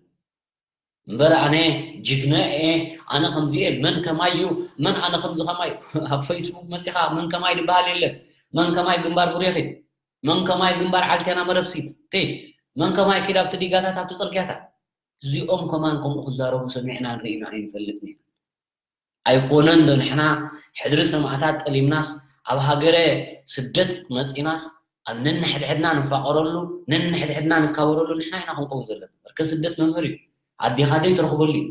እምበር ኣነ ጅግና እየ፣ ኣነ ከምዚ እየ፣ መን ከማይ እዩ፣ መን ኣነ ከምዚ ከማይ። ኣብ ፌስቡክ መፂኻ መን ከማይ ዝበሃል የለን። መን ከማይ ግንባር ቡሬኺ፣ መን ከማይ ግንባር ዓልቴና መረብሲት፣ ከይ መን ከማይ ኪድ ኣብቲ ዲጋታት ኣብቲ ፅርግያታት። እዚኦም ከማን ከምኡ ክዛረቡ ሰሚዕና ንርኢና ኣይንፈልጥን ኢና። ኣይኮነን ዶ ንሕና ሕድሪ ሰማእታት ጠሊምናስ ኣብ ሃገረ ስደት መፂናስ ኣብ ነንሕድሕድና ንፋቐረሉ ነንሕድሕድና ንካበረሉ ንሕና ኢና ክንከውን ዘለና። እምበር ከ ስደት መምህር እዩ። ኣዴኻ ደይ ትረኽበሉ እዩ።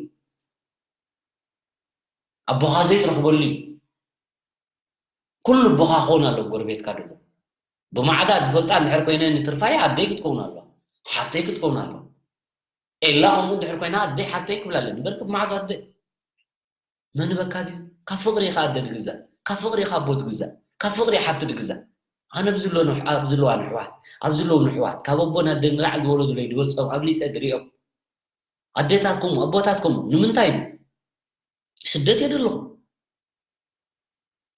ኣቦኻ ዘይትረኽበሉ እዩ። ኩሉ ኣቦኻ ክኸውን ኣሎ ጎረቤትካ ድሎ። ብማዕዳ ዝፈልጣ እንድሕር ኮይነ ንትርፋይ ኣደይ ክትከውን ኣለዋ፣ ሓፍተይ ክትከውን ኣለዋ። ኤላ ከምኡ እንድሕር ኮይና ኣደይ ሓፍተይ ክብላ ኣለኒ። በልክ ብማዕዳ ኣደይ መን በካ ድዩ? ካብ ፍቕሪ ኢኻ ኣደ ትግዛእ፣ ካብ ፍቕሪ ኢኻ ኣቦ ትግዛእ፣ ካብ ፍቕሪ ሓብቲ ትግዛእ። ኣነ ኣብዚ ኣሎ ንሕ-፣ ኣብዚ ኣለዋ ንሕዋት፣ ኣብዚ ኣለዉ ንሕዋት፣ ካብ ኣቦን ኣደን ንላዕሊ ዝወለዱለይ ዝበልጾም ኣብሊጸ ድሪኦም። ኣዴታት ከምኡ፣ ኣቦታት ከምኡ። ንምንታይ እዚ? ስደት እየ ዘለኹ።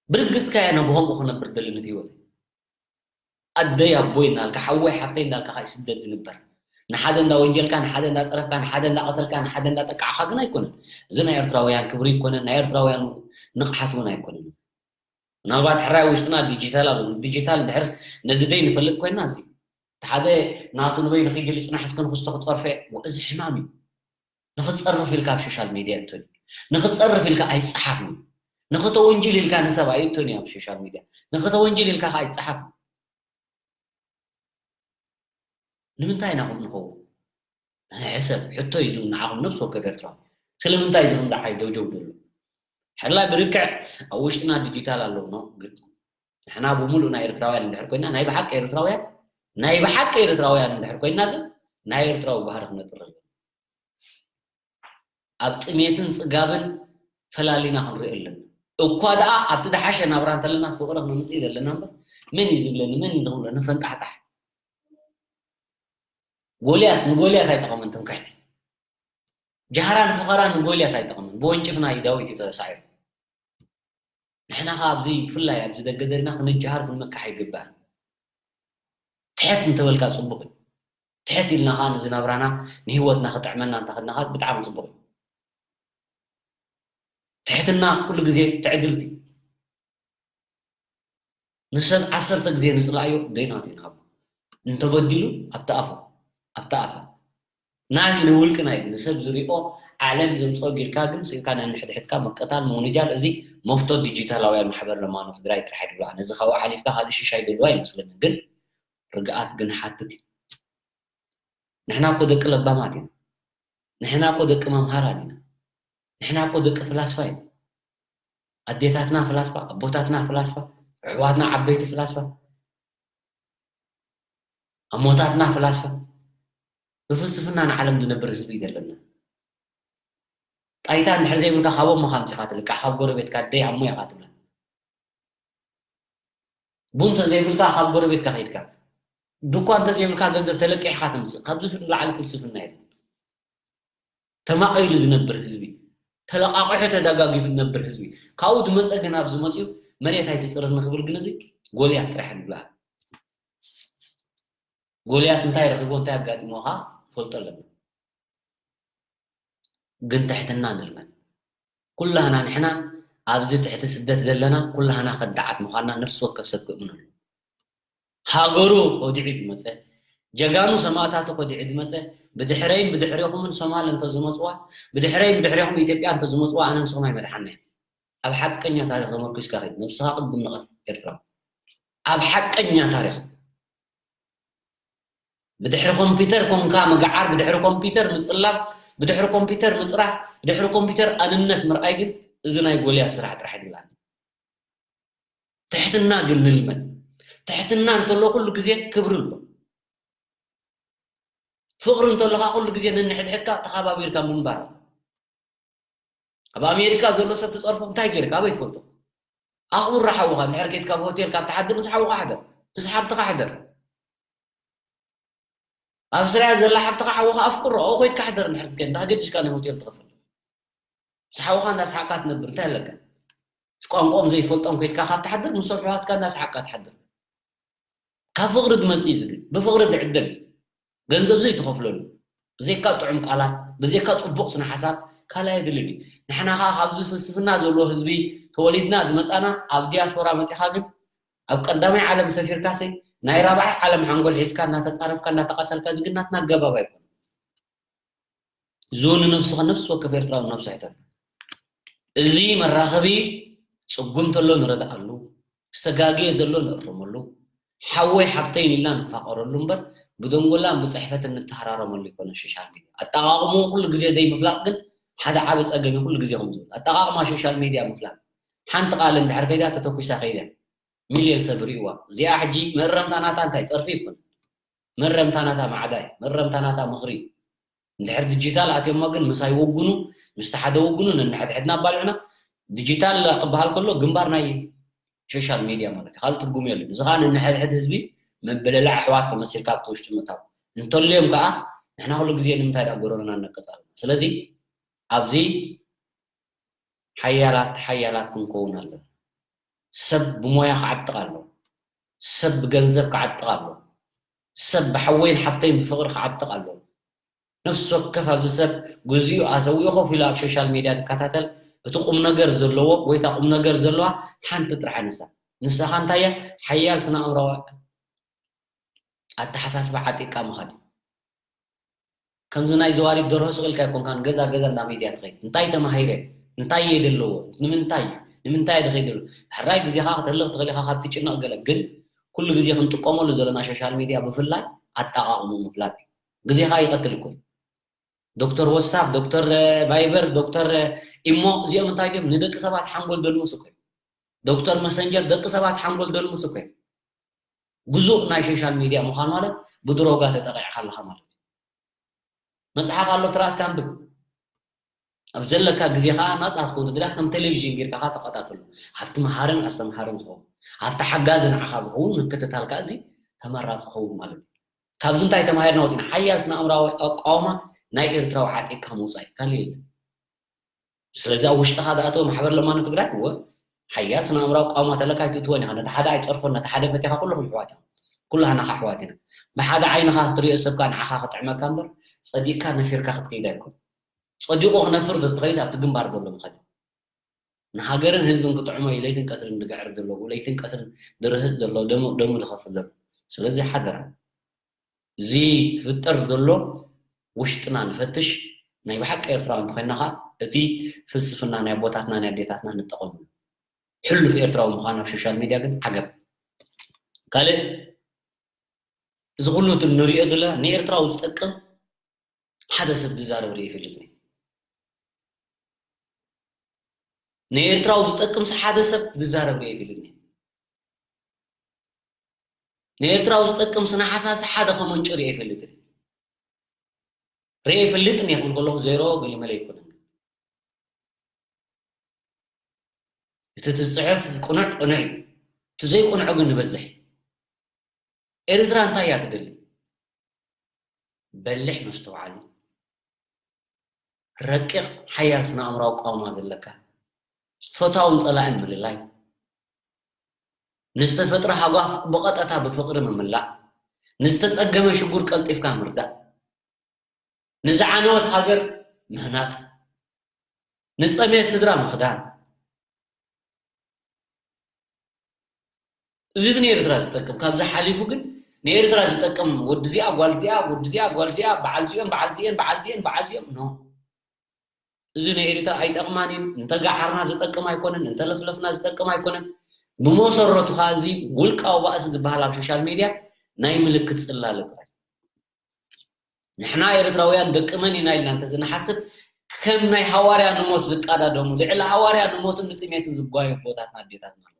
ብርግጽ ከኣ ነብሆም ክነብር ደሊ ነቲ ህይወት። ኣደይ ኣቦይ እናልካ፣ ሓወይ ሓብተይ እንዳልካ ካይ ስደት ዝንበር። ንሓደ እንዳ ወንጀልካ፣ ንሓደ እንዳ ጸረፍካ፣ ንሓደ እንዳ ቀተልካ፣ ንሓደ እንዳ ጠቃዕካ ግን ኣይኮነን። እዚ ናይ ኤርትራውያን ክብሪ ኣይኮነን፣ ናይ ኤርትራውያን ንቕሓት እውን ኣይኮነን። ምናልባት ሕራይ ውሽጥና ዲጂታል ኣሎ። ዲጂታል እንድሕር ነዚ ደይ ንፈልጥ ኮይንና እዚ እቲ ሓደ ናቱ ንበይኑ ከይገሊጹ ናሕስከ ንኽስቶ ክትጸርፎ እየ። እዚ ሕማም እዩ። ንኽትጸርፍ ኢልካ ኣብ ሶሻል ሚድያ እቶን እዩ። ንኽትጸርፍ ኢልካ ኣይጸሓፍን እዩ። ንኽተወንጅል ኢልካ ንሰብ ኣይእቶን እዩ ኣብ ሶሻል ሚድያ። ንኽተወንጅል ኢልካ ከኣ ኣይጸሓፍን። ንምንታይ ኢና ከምኡ ንኸውን? ሕሰብ፣ ሕቶ እዩ ዝብል ንዓኹም ነብሲ ወከፍ ኤርትራዊ። ስለምንታይ እዚ ከምዚ ዓይነት ጀውጀው ዘሎ? ሕራይ ብልክዕ ኣብ ውሽጥና ዲጂታል ኣለዎ፣ ግን ንሕና ብምሉእና ኤርትራውያን እንድሕር ኮይና፣ ናይ ብሓቂ ኤርትራውያን፣ ናይ ብሓቂ ኤርትራውያን እንድሕር ኮይና ግን ናይ ኤርትራዊ ባህሪ ክነጥሪ ኣለና። ኣብ ጥሜትን ጽጋብን ፈላሊና ክንርኢ ኣለና። እኳ ደኣ ኣብቲ ደሓሸ ናብራ እንተለናስ ፍቕሪ ክነምጽእ ዘለና እምበር፣ መን እዩ ዝብለኒ፣ መን እዩ ዝኽብለኒ፣ ንፈንጣሕጣሕ። ጎልያት ንጎልያት ኣይጠቐመን ትምክሕቲ። ጃህራን ፈኸራን ንጎልያት ኣይጠቐመን። ብወንጭፍና እዩ ዳዊት እዩ ተሳዒሩ። ንሕና ኸኣ ኣብዚ ብፍላይ ኣብዚ ደገ ዘለና ክንጀሃር ክንመክሕ ኣይግባእን። ትሕት እንተበልካ ጽቡቕ እዩ። ትሕት ኢልና ኸኣ ነዚ ናብራና ንህይወትና ክጥዕመና እንተኸድና ኸኣ ብጣዕሚ ጽቡቕ እዩ። ትሕትና ኩሉ ግዜ ትዕድልቲ። ንሰብ ዓሰርተ ግዜ ንጽላእዮ ደይናቱ እዩ ንሃቦ። እንተበዲሉ ኣብቲ ኣፉ፣ ኣብቲ ኣፋ። ናይ ንውልቅና እዩ ንሰብ ዝሪኦ ዓለም ዘምጽኦ ጌርካ ግን ስኢልካ ነንሕድሕድካ ምቅታል ምውንጃል። እዚ መፍቶ ዲጂታላውያን ማሕበር ለማኖ ትግራይ ጥራሕ ይድብሎ። ነዚ ካብኡ ሓሊፍካ ካልእ ሽሽ ኣይደልዋ ኣይመስለንን፣ ግን ርግኣት ግን ሓትት እዩ። ንሕና እኮ ደቂ ለባማት ኢና። ንሕና እኮ ደቂ መምሃራን ኢና። ንሕና እኮ ደቂ ፍላስፋ ኢና። ኣዴታትና ፍላስፋ፣ ኣቦታትና ፍላስፋ፣ ኣሕዋትና ዓበይቲ ፍላስፋ፣ ኣሞታትና ፍላስፋ። ብፍልስፍና ንዓለም ዝነብር ህዝቢ እዩ ዘለና። ጣይታ እንድሕር ዘይብልካ ካብ ኣሞኻ ኣምጺኻ ትልቃሕ፣ ካብ ጎረቤትካ ደይ ኣሞ ኢኻ ትብላ። ቡን እንተዘይብልካ ካብ ጎረቤትካ ከይድካ፣ ድኳ እንተዘይብልካ ገንዘብ ተለቂሕካ ትምጽእ። ካብዚ ንላዕሊ ፍልስፍና የለን። ተማቒሉ ዝነብር ህዝቢ፣ ተለቓቒሑ ተደጋጊፉ ዝነብር ህዝቢ። ካብኡ ዝመጸ ግን ኣብዚ መጺኡ መሬት ኣይትጽርን ንኽብል ግን እዚ ጎልያት ጥራሕ ንብልኣ። ጎልያት እንታይ ረኺብዎ እንታይ ኣጋጢምዎ ኸኣ ፈልጦ ኣለና። ግን ትሕትና ንልመድ። ኩላህና ንሕና ኣብዚ ትሕቲ ስደት ዘለና ኩላህና ከዳዓት ምዃንና ነፍሲ ወከፍ ሰብ ክእምኖ ኣለዎ። ሃገሩ ከዲዑ ዝመጸ፣ ጀጋኑ ሰማእታቱ ከዲዑ ዝመጸ፣ ብድሕረይን ብድሕሬኹምን ሶማል እንተዝመጽዋ፣ ብድሕረይን ብድሕሬኹም ኢትዮጵያ እንተዝመጽዋ ኣነ ንስኹም ኣይመድሓናይ። ኣብ ሓቀኛ ታሪኽ ተመርኩስካ ኸይድ፣ ነብስኻ ቅድም ንቐፍ ኤርትራ። ኣብ ሓቀኛ ታሪኽ ብድሕሪ ኮምፒተር ኮንካ ምግዓር፣ ብድሕሪ ኮምፒተር ምጽላም፣ ብድሕሪ ኮምፒተር ምጽራፍ፣ ብድሕሪ ኮምፒተር ኣንነት ምርኣይ ግን እዚ ናይ ጎልያት ስራሕ ጥራሕ ይብላኒ። ትሕትና ግን ንልመድ። ትሕትና እንተሎ ኩሉ ግዜ ክብሪ ኣሎ። ፍቕሪ እንተሎ ኸኣ ኩሉ ግዜ ነንሕድሕድካ ተኸባቢርካ ምንባር። ኣብ ኣሜሪካ ዘሎ ሰብ ትጸርፎ እንታይ ገይርካ ኣበይ ትፈልጦ? ኣኽብር ሓውኻ እንድሕር ከይድካ ኣብ ሆቴል ካብ ትሓድር ምስ ሓውኻ ሕደር፣ ምስ ሓብትኻ ሕደር። ኣብ እስራኤል ዘላ ሓብትኻ ሓውኻ ኣፍቅሮ ኣብኡ ኮይድካ ሕደር እንድሕር ትከይድ እንታይ ገዲሽካ ናይ ሆቴል ትኸፍል? ምስ ሓውኻ እንዳስሓቅካ ትነብር እንታይ ኣለካ? ቋንቋኦም ዘይፈልጦም ኮይድካ ካብ ትሓድር ምስ ኣሕዋትካ እንዳስሓቅካ ትሓድር። ካብ ፍቕሪ ዝመጽእ እዩ ዝብል ብፍቕሪ ዝዕደግ ገንዘብ ዘይትኸፍለሉ ብዘይካ ጥዑም ቃላት ብዘይካ ጽቡቕ ስነ ሓሳብ ካልእ ኣይድልን እዩ። ንሕና ኸዓ ካብዚ ፍልስፍና ዘለዎ ህዝቢ ተወሊድና ዝመጻና፣ ኣብ ዲያስፖራ መጺኻ ግን ኣብ ቀዳማይ ዓለም ሰፊርካሲ ናይ ራብዓይ ዓለም ሓንጎል ሒዝካ እናተጻረፍካ እናተቐተልካ ዝግናትና ኣገባብ ኣይኮነን። እዚ እውን ንነብስኻ፣ ነብሲ ወከፍ ኤርትራዊ ነብሱ ሕተት። እዚ መራኸቢ ጽጉም ተሎ ንረድኣሉ፣ ዝተጋግየ ዘሎ ንእርመሉ፣ ሓወይ ሓብተይን ኢልና ንፋቐረሉ እምበር ብደንጎላን ብጽሕፈትን ንተሃራረመሉ ኣይኮነን ሶሻል ሚድያ። ኣጠቓቕምኡ ኩሉ ግዜ ዘይምፍላጥ ግን ሓደ ዓቢ ጸገም እዩ። ኩሉ ግዜ ከም ዝብል ኣጠቓቕማ ሶሻል ሚድያ ምፍላጥ። ሓንቲ ቃል እንድሕር ከይዳ ተተኩሳ ከይዳ ሚልዮን ሰብ ርእይዋ። እዚኣ ሕጂ መእረምታ ናታ እንታይ ጸርፊ ይኮን? መእረምታ ናታ ማዕዳይ፣ መእረምታ ናታ ምኽሪ። እንድሕር ዲጂታል ኣትዮሞ ግን ምሳይ ወግኑ፣ ምስቲ ሓደ ወግኑ ነንሕድሕድና ኣባልዕና። ዲጂታል ክበሃል ከሎ ግንባር ናይ ሶሻል ሚድያ ማለት እዩ። ካልእ ትርጉም የለን። እዚ ኸዓ ነንሕድሕድ ህዝቢ ምብልላዕ ኣሕዋት ተመሲልካ ኣብቲ ውሽጢ ምእታው። እንተልዮም ከኣ ንሕና ኩሉ ግዜ ንምንታይ ደኣ ጎረሮና ነቀጻልና? ስለዚ ኣብዚ ሓያላት ሓያላት ክንከውን ኣለና። ሰብ ብሞያ ክዓጥቕ ኣሎ። ሰብ ብገንዘብ ክዓጥቕ ኣሎ። ሰብ ብሓወይን ሓብተይን ብፍቕሪ ክዓጥቕ ኣሎ። ነፍሲ ወከፍ ኣብዚ ሰብ ግዚኡ ኣሰዊኡ ኮፍ ኢሉ ኣብ ሶሻል ሜድያ ዝከታተል እቲ ቁም ነገር ዘለዎ ወይ እታ ቁም ነገር ዘለዋ ሓንቲ ጥራሕ ንሳ። ንሳኻ እንታይ እያ? ሓያል ስነ ኣእምራዊ ኣተሓሳስባ ዓጢቕካ ምኻድ እዩ። ከምዚ ናይ ዘዋሪት ደርሆ ስቕ ኢልካ ኣይኮንካን ገዛ ገዛ እንዳ ሚድያ ትኸይድ። እንታይ ተማሂረ? እንታይ እየ ዘለዎ? ንምንታይ? ንምንታይ እየ ዝኸይድ ዘሎ? ሕራይ ግዜኻ ክተህልኽ ትኽእል ኢኻ ካብ ትጭነቕ ገለ። ግን ኩሉ ግዜ ክንጥቀመሉ ዘለና ሶሻል ሚድያ ብፍላይ ኣጠቓቕሙ ምፍላጥ እዩ። ግዜኻ ይቐትል እኮ እዩ። ዶክተር ዋትሳፕ፣ ዶክተር ቫይበር፣ ዶክተር ኢሞ እዚኦም እንታይ ድዮም? ንደቂ ሰባት ሓንጎል ደልምሱ እኮ እዮም። ዶክተር መሰንጀር ደቂ ሰባት ሓንጎል ደልምሱ እኮ እዮም። ግዙእ ናይ ሶሻል ሚድያ ምዃን ማለት ብድሮጋ ተጠቒዕካ ኣለኻ ማለት እዩ። መጽሓፍ ኣሎ ትራስካ ኣንብብ። ኣብ ዘለካ ግዜ ከዓ ናጻ ክትከውን ትግዳ ከም ቴሌቪዥን ጌርካ ከዓ ተቐጣተሉ። ኣብቲ መሃርን ኣስተምሃርን ዝኸውን፣ ኣብቲ ሓጋዚ ንዓኻ ዝኸውን ምክትታል ከዓ እዚ ተመራጺ ክኸውን ማለት እዩ። ካብዚ እንታይ ተማሂርና ወፂና? ሓያል ስነ ኣእምራዊ ኣቃውማ ናይ ኤርትራዊ ዓጢቕካ ምውፃእ እዩ። ካልእ የለን። ስለዚ ኣብ ውሽጥኻ ዝኣተወ ማሕበር ለማኖ ትግራይ እወ ሓያል ስነ ኣእምራዊ ኣቃውማ ተለካ ኣይትእትወን ኢኻ። ነቲ ሓደ ኣይፀርፎን፣ ነቲ ሓደ ፈቲኻ ኩልኹም ኣሕዋት ኢና። ኩላህና ኸዓ ኣሕዋት ኢና። ብሓደ ዓይንኻ ክትሪኦ ሰብካ ንዓኻ ክጥዕመካ እምበር ፀዲቕካ ነፊርካ ክትከይድ ኣይኮን። ፀዲቑ ክነፍር ተትኸይድ ኣብቲ ግንባር ዘሎ ምኸድ። ንሃገርን ህዝብን ክጥዕሞ እዩ ለይትን ቀትርን ዝግዕር ዘሎ፣ ለይትን ቀትርን ዝርህጥ ዘሎ፣ ደሙ ደሙ ዝኸፍል ዘሎ። ስለዚ ሓደራ እዚ ዝፍጠር ዘሎ ውሽጥና ንፈትሽ። ናይ ብሓቂ ኤርትራዊ እንተኾይንና ኸዓ እቲ ፍልስፍና ናይ ኣቦታትና ናይ ኣዴታትና ንጠቐምሉ። ሕሉፍ ኤርትራዊ ምዃን ኣብ ሶሻል ሚድያ ግን ዓገብ። ካልእ እዚ ኩሉ እቲ ንሪኦ ዘለና ንኤርትራዊ ዝጠቅም ሓደ ሰብ ዝዛረብ ርኢ ይፈልጥኒ። ንኤርትራዊ ዝጠቅምሲ ሓደ ሰብ ዝዛረብ ርኢ ይፈልጥኒ። ንኤርትራዊ ዝጠቅም ስነ ሓሳብሲ ሓደ ከመንጭ ርኢ ኣይፈልጥን። ርኢ ኣይፈልጥን እየ ክብል ከለኹ ዜሮ ገሊመለ ኣይኮነን። እቲ ትጽሕፍ ቅኑዕ ቅኑዕ እዩ። እቲ ዘይቅኑዕ ግን ይበዝሕ። ኤርትራ እንታይ እያ ትደሊ? በሊሕ መስተውዓሊ፣ ረቂቕ ሓያል ስነ ኣእምራዊ ቃውማ ዘለካ፣ ፈታውን ጸላእን ምልላይ፣ ንዝተፈጥረ ሃጓፍ ብቐጥታ ብፍቕሪ ምምላእ፣ ንዝተጸገመ ሽጉር ቀልጢፍካ ምርዳእ፣ ንዝዓነወት ሃገር ምህናጽ፣ ንዝጠምየት ስድራ ምኽዳን፣ እዚ እቲ ንኤርትራ ዝጠቅም። ካብዚ ሓሊፉ ግን ንኤርትራ ዝጠቅም ወዲ እዚኣ፣ ጓል እዚኣ፣ ወዲ እዚኣ፣ ጓል እዚኣ፣ በዓል እዚኦም፣ በዓል እዚኤን፣ በዓል እዚኤን፣ በዓል እዚኦም፣ ኖ። እዚ ንኤርትራ ኣይጠቕማን እዩ። እንተገዓርና ዝጠቅም ኣይኮነን፣ እንተለፍለፍና ዝጠቅም ኣይኮነን። ብመሰረቱ ኸዓ እዚ ውልቃዊ ባእሲ ዝበሃል ኣብ ሶሻል ሜድያ ናይ ምልክት ጽላለ ጥራይ። ንሕና ኤርትራውያን ደቂ መን ኢና ኢልና እንተዝንሓስብ፣ ከም ናይ ሃዋርያ ንሞት ዝቀዳደሙ፣ ልዕሊ ሃዋርያ ንሞትን ንጥሜትን ዝጓዩ ኣቦታትና ኣዴታትና ኣለዉ።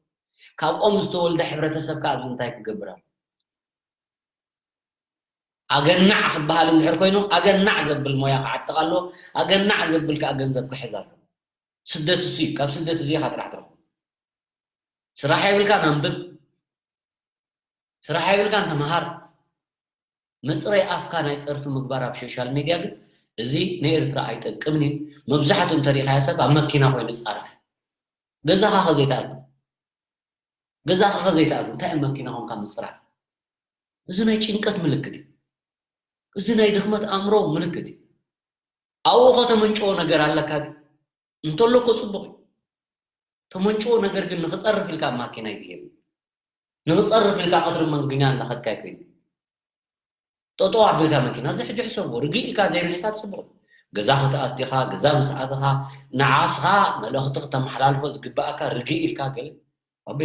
ካብኦም ዝተወልደ ሕብረተሰብ ከ ኣብዚ እንታይ ክገብር ኣሎ? ኣገናዕ ክበሃል እንድሕር ኮይኑ፣ ኣገናዕ ዘብል ሞያ ክዓጥቕ ኣሎ፣ ኣገናዕ ዘብል ከኣ ገንዘብ ክሕዝ ኣሎ። ስደት እሱ እዩ። ካብ ስደት እዚ ኢኻ ጥራሕ ትረኽቦ። ስራሕ የብልካን ኣንብብ፣ ስራሕ የብልካን ተምሃር። መጽረይ ኣፍካ ናይ ጸርፊ ምግባር ኣብ ሶሻል ሜድያ ግን እዚ ንኤርትራ ኣይጠቅምን እዩ። መብዛሕትኡ እንተሪኢኻዮ ሰብ ኣብ መኪና ኮይኑ ይጻረፍ። ገዛኻ ከ ዘይትኣቱ፣ ገዛኻ ከ ዘይትኣቱ እንታይ ኣብ መኪና ኮንካ ምጽራፍ? እዚ ናይ ጭንቀት ምልክት እዩ። እዚ ናይ ድኽመት ኣእምሮ ምልክት እዩ። ኣብኡ ኸ ተመንጭዎ ነገር ኣለካ ድዩ? እንተሎ እኮ ጽቡቕ እዩ። ተመንጭዎ ነገር ግን ንኽጸርፍ ኢልካ ማኪና ይድየብ። ንኽጸርፍ ኢልካ ቀትሪ መንግኛ እንዳኸድካ ኣይኮይኑ። ጠጠው ኣቢልካ መኪና እዚ ሕጂ ሕሰቦ። ርግእ ኢልካ ዘይምሕሳብ ጽቡቕ እዩ። ገዛ ክትኣቱ ኢኻ፣ ገዛ ምስ ኣተኻ ንዓስኻ መልእኽቲ ክተመሓላልፎ ዝግብኣካ ርግእ ኢልካ ገለ ኣቤ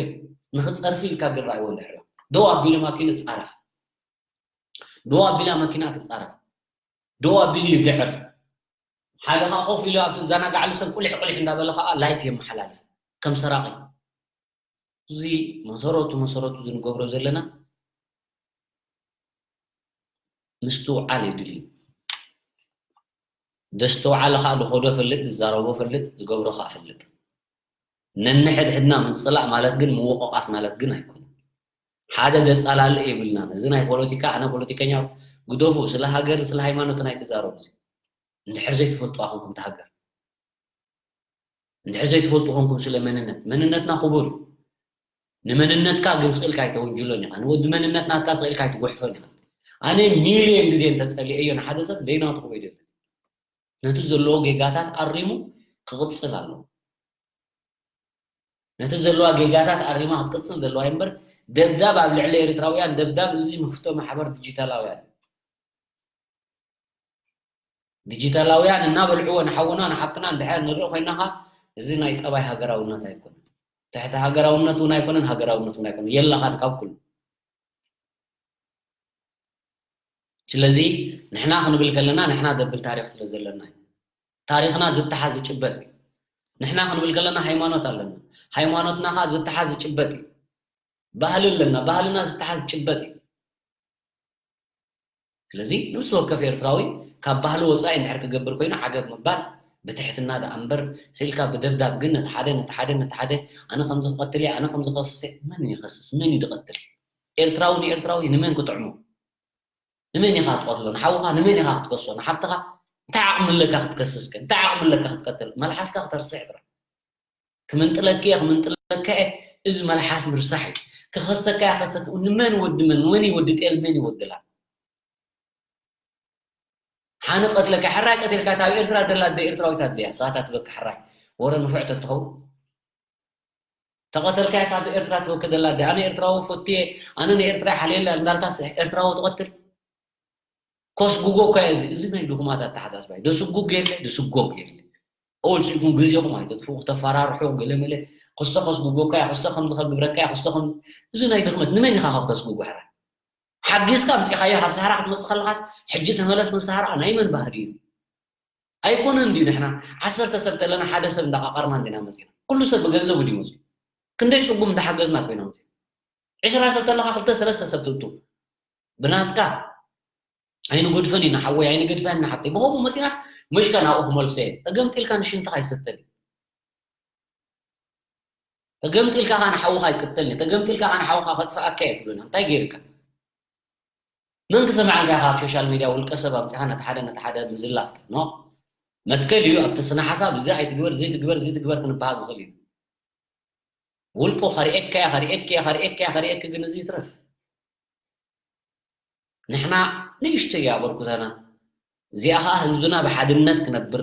ንኽጸርፍ ኢልካ ግን ረኣይዎ እንድሕር ደው ኣቢሉ ማኪና ይጻረፍ። ደው ኣቢላ መኪና ትጻረፍ። ደው ኣቢሉ ይግዕር። ሓደ ኸዓ ኮፍ ኢሉ ኣብቲ ዘናጋዕሉ ሰብ ቁሊሕ ቁሊሕ እንዳበለ ኸዓ ላይፍ የመሓላልፍ ከም ሰራቒ። እዚ መሰረቱ መሰረቱ እዚ ንገብሮ ዘለና ምስትውዓል የድልዩ። ዘስተውዓለ ኸዓ ዝኸዶ ፈልጥ፣ ዝዛረቦ ፈልጥ፣ ዝገብሮ ኸዓ ፈልጥ። ነንሕድሕድና ምጽላእ ማለት ግን ምውቕቓስ ማለት ግን ኣይኮነን። ሓደ ዘጸላልእ የብልናን። እዚ ናይ ፖለቲካ ኣነ ፖለቲከኛ ግደፉ፣ ስለ ሃገርን ስለ ሃይማኖትን ኣይትዛረቡ። እዚ እንድሕር ዘይትፈልጡ ኣኹንኩም እቲ ሃገር እንድሕር ዘይትፈልጡ ኮንኩም ስለ መንነት መንነትና ክቡር እዩ። ንመንነትካ ግን ስቕ ኢልካ ኣይተወንጅሎን ኢኻ። ንወዲ መንነት ናትካ ስቕ ኢልካ ኣይትጉሕፎን ኢኻ። ኣነ ሚልዮን ግዜ እንተጸሊኤዮ ንሓደ ሰብ ደይናቱ ክበይደ ነቲ ዘለዎ ጌጋታት ኣሪሙ ክቕጽል ኣለዎ። ነቲ ዘለዋ ጌጋታት ኣሪማ ክትቅጽል ዘለዋ እምበር ደብዳብ ኣብ ልዕሊ ኤርትራውያን ደብዳብ እዚ ምፍቶ ማሕበር ዲጂታላውያን ዲጂታላውያን እናበልዕዎ ንሓውና ንሓብትና እንድሕር ንርኢ ኮይናኻ እዚ ናይ ጠባይ ሃገራውነት ኣይኮነን። ትሕቲ ሃገራውነት እውን ኣይኮነን፣ ሃገራውነት እውን ኣይኮነን። የላኻን ካብ ኩሉ። ስለዚ ንሕና ክንብል ከለና ንሕና ዘብል ታሪኽ ስለ ዘለና እዩ። ታሪኽና ዝተሓዝ ዝጭበጥ እዩ። ንሕና ክንብል ከለና ሃይማኖት ኣለና። ሃይማኖትና ኸዓ ዝተሓዝ ዝጭበጥ እዩ። ባህሊ ኣለና። ባህልና ዝተሓዝ ዝጭበጥ እዩ። ስለዚ ነብሲ ወከፍ ኤርትራዊ ካብ ባህሊ ወጻኢ እንድሕር ክገብር ኮይኑ ዓገብ ምባል ብትሕትና ደኣ እምበር ስኢልካ ብደብዳብ ግን ነቲ ሓደ ነቲ ሓደ ነቲ ሓደ ኣነ ከምዚ ክቐትል እየ ኣነ ከምዚ ክኸስስ እየ መን ይኸስስ መን እዩ ዝቐትል ኤርትራዊ ንኤርትራዊ ንመን ክጥዕሞ ንመን ኢኻ ክትቐትሎ ንሓውኻ ንመን ኢኻ ክትከሶ ንሓብትኻ እንታይ ዓቕሚ ኣለካ ክትከስስ ከ እንታይ ዓቕሚ ኣለካ ክትቀትል መልሓስካ ክተርስሕ ጥራሕ ክምንጥለኪ እየ ክምንጥለካ እየ እዚ መልሓስ ምርሳሕ እዩ ክኸሰካ እየ ከሰክ ንመን ወዲ መን መን ይወዲ ጤል መን ይወድላ ሓነ ቀትለካ ሕራይ ቀቲልካ ታብ ኤርትራ ደላ ደ ኤርትራዊት ኣደያ ሳታ ትበካ ሕራይ ወረ ንፉዕ ተትኸው ተቐተልካ ካብ ኤርትራ ትበክ ደላ ደ ኣነ ኤርትራዊ ፈትየ ኣነ ንኤርትራ ሓልየላ እንዳልካ ኤርትራዊ ትቐትል ኮስጉጎ እኳ እዚ እዚ ናይ ድኹማት ኣተሓሳስባ እዩ። ደስጉግ የለ ድስጎግ የለ። ኦልሲልኩም ግዜኹም ኣይተጥፍኡ ክተፈራርሑ ገለመለ ክስተ ከስጉጎ እኳ ክስተ ከምዚ ከግብረካ ክስተ ከም እዚ ናይ ድኽመት ንመን ኢኻ ካብ ተስጉጎ ሕራ ሓጊዝካ ኣምፂኻዮ ካብ ሰሃራ ክትመፅእ ከለኻስ ሕጂ ተመለስ ንሰሃራ ናይ መን ባህሪ እዩ እዚ ኣይኮነን ድዩ ንሕና ዓሰርተ ሰብ ተለና ሓደ ሰብ እንዳቃቀርና እንዲና መፂና ኩሉ ሰብ ብገንዘቡ ድዩ መፅኡ ክንደይ ፅጉም እንዳሓገዝና ኮይና መፂና ዕስራ ሰብ ተለካ ክልተ ሰለስተ ሰብ ትእቱ ብናትካ ኣይንጎድፈን ኢና ሓወይ ኣይንገድፈን ኢና ሓፍተይ ብከምኡ መፂናስ መሽካ ናብኡ ክመልሶ እየ ተገምጢልካ ንሽንትካ ይሰተል ተገምጢልካ ከዓ ንሓውካ ይቅተል ተገምጢልካ ከዓ ንሓውካ ከጥፍኣካ እየ ትብለና እንታይ ገይርካ መን ክሰምዓልካ ኢኻ ኣብ ሶሻል ሚድያ ውልቀ ሰብ ኣምፂኻ ነቲ ሓደ ነቲ ሓደ ምዝላፍ ኖ መትከል እዩ ኣብቲ ስነ ሓሳብ እዚ ኣይትግበር እዚ ትግበር እዚ ትግበር ክንበሃል ዝኽእል እዩ ውልቁ ከርእየካ እያ ከርእየካ እያ ከርእየካ እያ ከርእየካ ግን እዚ ይትረፍ ንሕና ንእሽቶ እዩ ኣበርኩተና እዚኣ ከዓ ህዝብና ብሓድነት ክነብር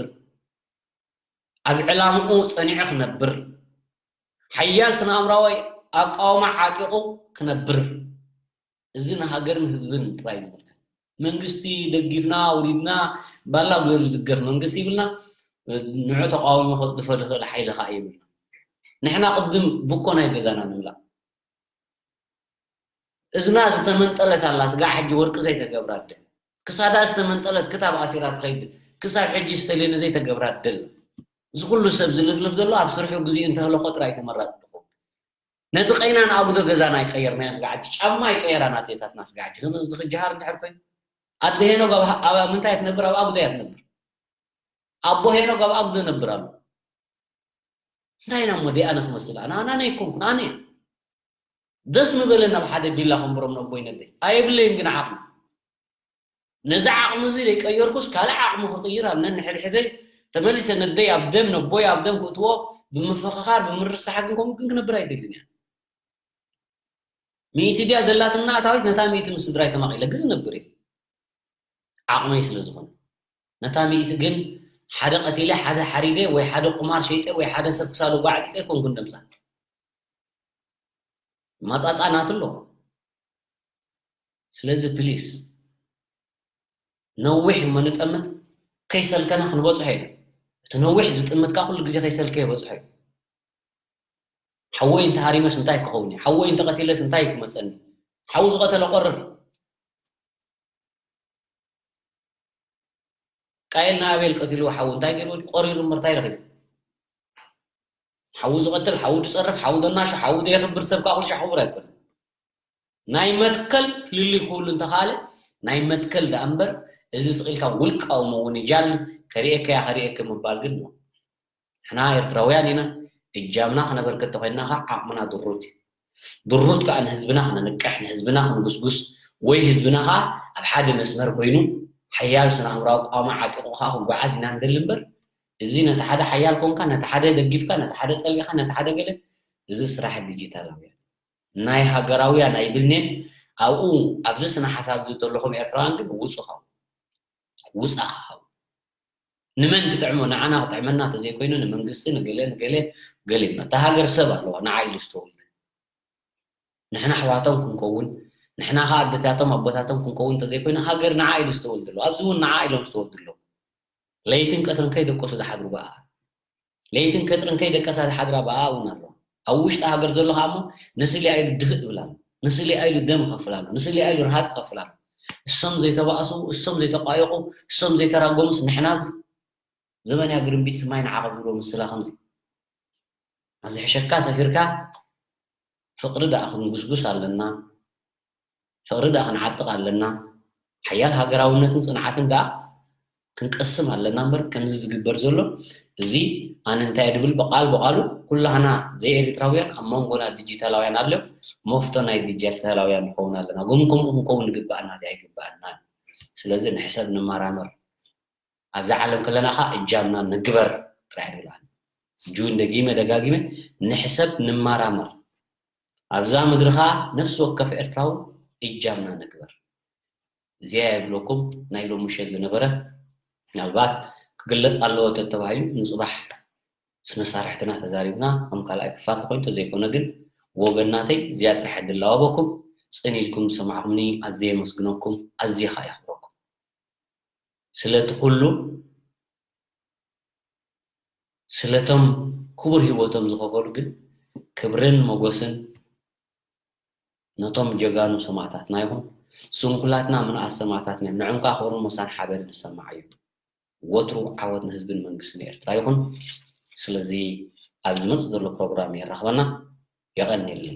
ኣብ ዕላምኡ ፀኒዑ ክነብር ሓያል ስነ ኣእምራዊ ኣቃውማ ዓጢቑ ክነብር እዚ ንሃገርን ህዝብን ጥራይ ዝምልከት መንግስቲ ደጊፍና ኣውሪድና ባላ ገይሩ ዝድገፍ መንግስቲ ይብልና ንዑ ተቃዊሙ ከጥድፎ ዝኽእል ሓይሊ ከዓ ይብልና ንሕና ቅድም ብኮ ናይ ገዛና ንብላ እዝና ዝተመንጠለት ኣላ ስጋዕ ሕጂ ወርቂ ዘይተገብራ ኣደ ክሳዳ ዝተመንጠለት ክታብ ኣሲራ ትኸይድ ክሳብ ሕጂ ዝተልየነ ዘይተገብራ ኣደ እዚ ኩሉ ሰብ ዝልፍልፍ ዘሎ ኣብ ስርሑ ግዜኡ እንተህለኾ ጥራይ ተመራፂ ትኸውን ነቲ ቀይና ንኣጉዶ ገዛና ኣይቀየርናዮ ስጋዕ ሕጂ ጫማ ኣይቀየራን ኣዴታትና ስጋዕ ሕጂ ከመዚ ክጅሃር እንድሕር ኮይኑ ኣደ ሄኖግ ኣብ ምንታይ እያ ትነብር ኣብ ኣጉዶ እያ ትነብር ኣቦ ሄኖግ ኣብ ኣጉዶ ነብር ኣሎ እንታይ ኢና እሞ ዲኣነ ክመስል ኣነ ኣነ ኣይኮንኩን ኣነ እያ ደስ ምበለና ኣብ ሓደ ቢላ ከንብሮም ነቦይ ነደይ ኣየብለይን ግን ዓቕሚ ነዚ ዓቕሚ እዚ ዘይቀየርኩስ ካልእ ዓቕሚ ክቕይር ኣብ ነንሕድሕደይ ተመሊሰ ነደይ ኣብ ደም ነቦይ ኣብ ደም ክእትዎ ብምፍኽኻር ብምርሳሕ ግን ከምኡ ግን ክነብር ኣይደልን እያ ሚእቲ ድያ ደላትና ኣታዊት ነታ ሚእቲ ምስ ስድራይ ተማቒለ ግን እነብር እየ ዓቕመይ ስለ ዝኾነ ነታ ሚእቲ ግን ሓደ ቀቲለ፣ ሓደ ሓሪደ፣ ወይ ሓደ ቁማር ሸይጠ፣ ወይ ሓደ ሰብ ክሳሉ ጓዕፂፀ ኣይኮንኩን ደምፃ። ማፃፃ ናቱ ኣሎ። ስለዚ ፕሊስ ነዊሕ እሞ ንጠምት፣ ከይሰልከና ክንበፅሖ ኢና። እቲ ነዊሕ ዝጥምትካ ኩሉ ግዜ ከይሰልከ ይበፅሖ እዩ። ሓወይ እንተሃሪመስ እንታይ ክኸውን እዩ? ሓወይ እንተቐቲለስ እንታይ ክመፀኒ? ሓው ዝቐተለ ቆርር። ቃየል ንኣቤል ቀቲልዎ ሓው እንታይ ገይርዎ? ቆሪሩ እምበር እንታይ ረኺቡ? ሓው ዝቐትል፣ ሓው ዝፀርፍ፣ ሓው ዘናሹ፣ ሓው ዘየኽብር ሰብ ከዓ ኩሉ ሻዕ ክቡር ኣይኮነን። ናይ መትከል ፍልልይ ክህሉ እንተኻለ ናይ መትከል ደኣ እምበር እዚ ስቕ ኢልካ ውልቃዊ ምውንጃል ከርእየካ እያ ከርእየካ ምባል ግን ነው። ንሕና ኤርትራውያን ኢና። እጃምና ክነበርክት ተኾይንና ከዓ ዓቕምና ድሩት እዩ። ድሩት ከዓ ንህዝብና ክነንቅሕ፣ ንህዝብና ክንጉስጉስ ወይ ህዝብና ከዓ ኣብ ሓደ መስመር ኮይኑ ሓያል ስነ ኣእምራዊ ቋማ ዓጢቑ ከዓ ክጓዓዝ ኢና ንደሊ እምበር እዚ ነቲ ሓደ ሓያል ኮንካ ነቲ ሓደ ደጊፍካ ነቲ ሓደ ፀሊእካ ነቲ ሓደ ገለ እዚ ስራሕ ዲጂታላውያን ናይ ሃገራውያን ኣይብልኔን ኣብኡ ኣብዚ ስነ ሓሳብ እዚ ዘለኹም ኤርትራውያን ግን ውፁ ካብ ውፃ ካብ ንመን ክጥዕሞ ንዓና ክጥዕመና ተዘይኮይኑ ንመንግስቲ ንገለ ንገለ ገለ ይብላ እታ ሃገር ሰብ ኣለዋ ንዓ ኢሉ ዝተወልደ ንሕና ኣሕዋቶም ክንከውን ንሕና ከዓ ኣደታቶም ኣቦታቶም ክንከውን ተዘይኮይኑ ሃገር ንዓ ኢሉ ዝተወልደ ኣለዎ ኣብዚ እውን ንዓ ኢሎም ዝተወልደ ኣለዎ ለይትን ቀትርን ከይደቀሱ ዝሓድሩ በኣ ለይትን ቀትርን ከይደቀሳ ዝሓድራ በኣ እውን ኣለዋ ኣብ ውሽጢ ሃገር ዘሎ ከዓ እሞ ንስሊኣ ኢሉ ድፍእ ይብል ኣሎ ንስሊኣ ኢሉ ደም ይኸፍል ኣሎ ንስሊኣ ኢሉ ረሃፅ ይኸፍል ኣሎ እሶም ዘይተባእሱ እሶም ዘይተቋየቑ እሶም ዘይተራጎሙስ ንሕና ኣብዚ ዘበንያ ግርምቢጥ ስማይ ንዓቐብ ዝብሎ ምስላ ከምዚ ኣብዚ ሕሸካ ሰፊርካ ፍቕሪ ደኣ ክንጉስጉስ ኣለና ፍቕሪ ደኣ ክንዓጥቕ ኣለና ሓያል ሃገራውነትን ፅንዓትን ደኣ ክንቀስም ኣለና እምበር ከምዚ ዝግበር ዘሎ እዚ ኣነ እንታይ ድብል ብቓል ብቓሉ ኩላህና ዘይኤሪትራውያን ኣብ መንጎና ዲጂታላውያን ኣለዮም መፍቶ ናይ ዲጂታላውያን ንኸውን ኣለና ግን ከምኡ ክንከውን ንግበኣና ድኣ ኣይግበኣና ስለዚ ንሕሰብ ንመራመር ኣብዛ ዓለም ከለና ከዓ እጃምና ንግበር ጥራይ ይብላል ጁን ደጊመ ደጋጊመ ንሕሰብ ንመራመር ኣብዛ ምድሪ ከዓ ነፍሲ ወከፍ ኤርትራዊ እጃምና ንግበር እዚኣ የብለኩም ናይ ሎሚ ምሸት ዝነበረ ምናልባት ክግለፅ ኣለዎ ተተባሂሉ ንፅባሕ ምስ መሳርሕትና ተዛሪብና ከም ካልኣይ ክፋት ኮይኑ ተዘይኮነ ግን ወገናተይ እዚኣ ጥራሕ ዕድል ላዋበኩም ፅን ኢልኩም ዝሰማዕኩምኒ ኣዝየ የመስግነኩም ኣዝየ ከዓ የኽብረኩም ስለቲ ኩሉ ስለቶም ክቡር ህይወቶም ዝኸፈሉ ግን ክብርን ሞጎስን ነቶም ጀጋኑ ሰማእታትና ይኹን ስንኩላትና ምንኣስ ሰማእታትና እዮም ንዕም ከዓ ክብርን ሞሳን ሓበን ንሰማዓዮም ወትሩ ዓወት ንህዝብን መንግስትን ኤርትራ ይኹን ስለዚ ኣብ ዝመፅእ ዘሎ ፕሮግራም የራኽበና የቐንየለይ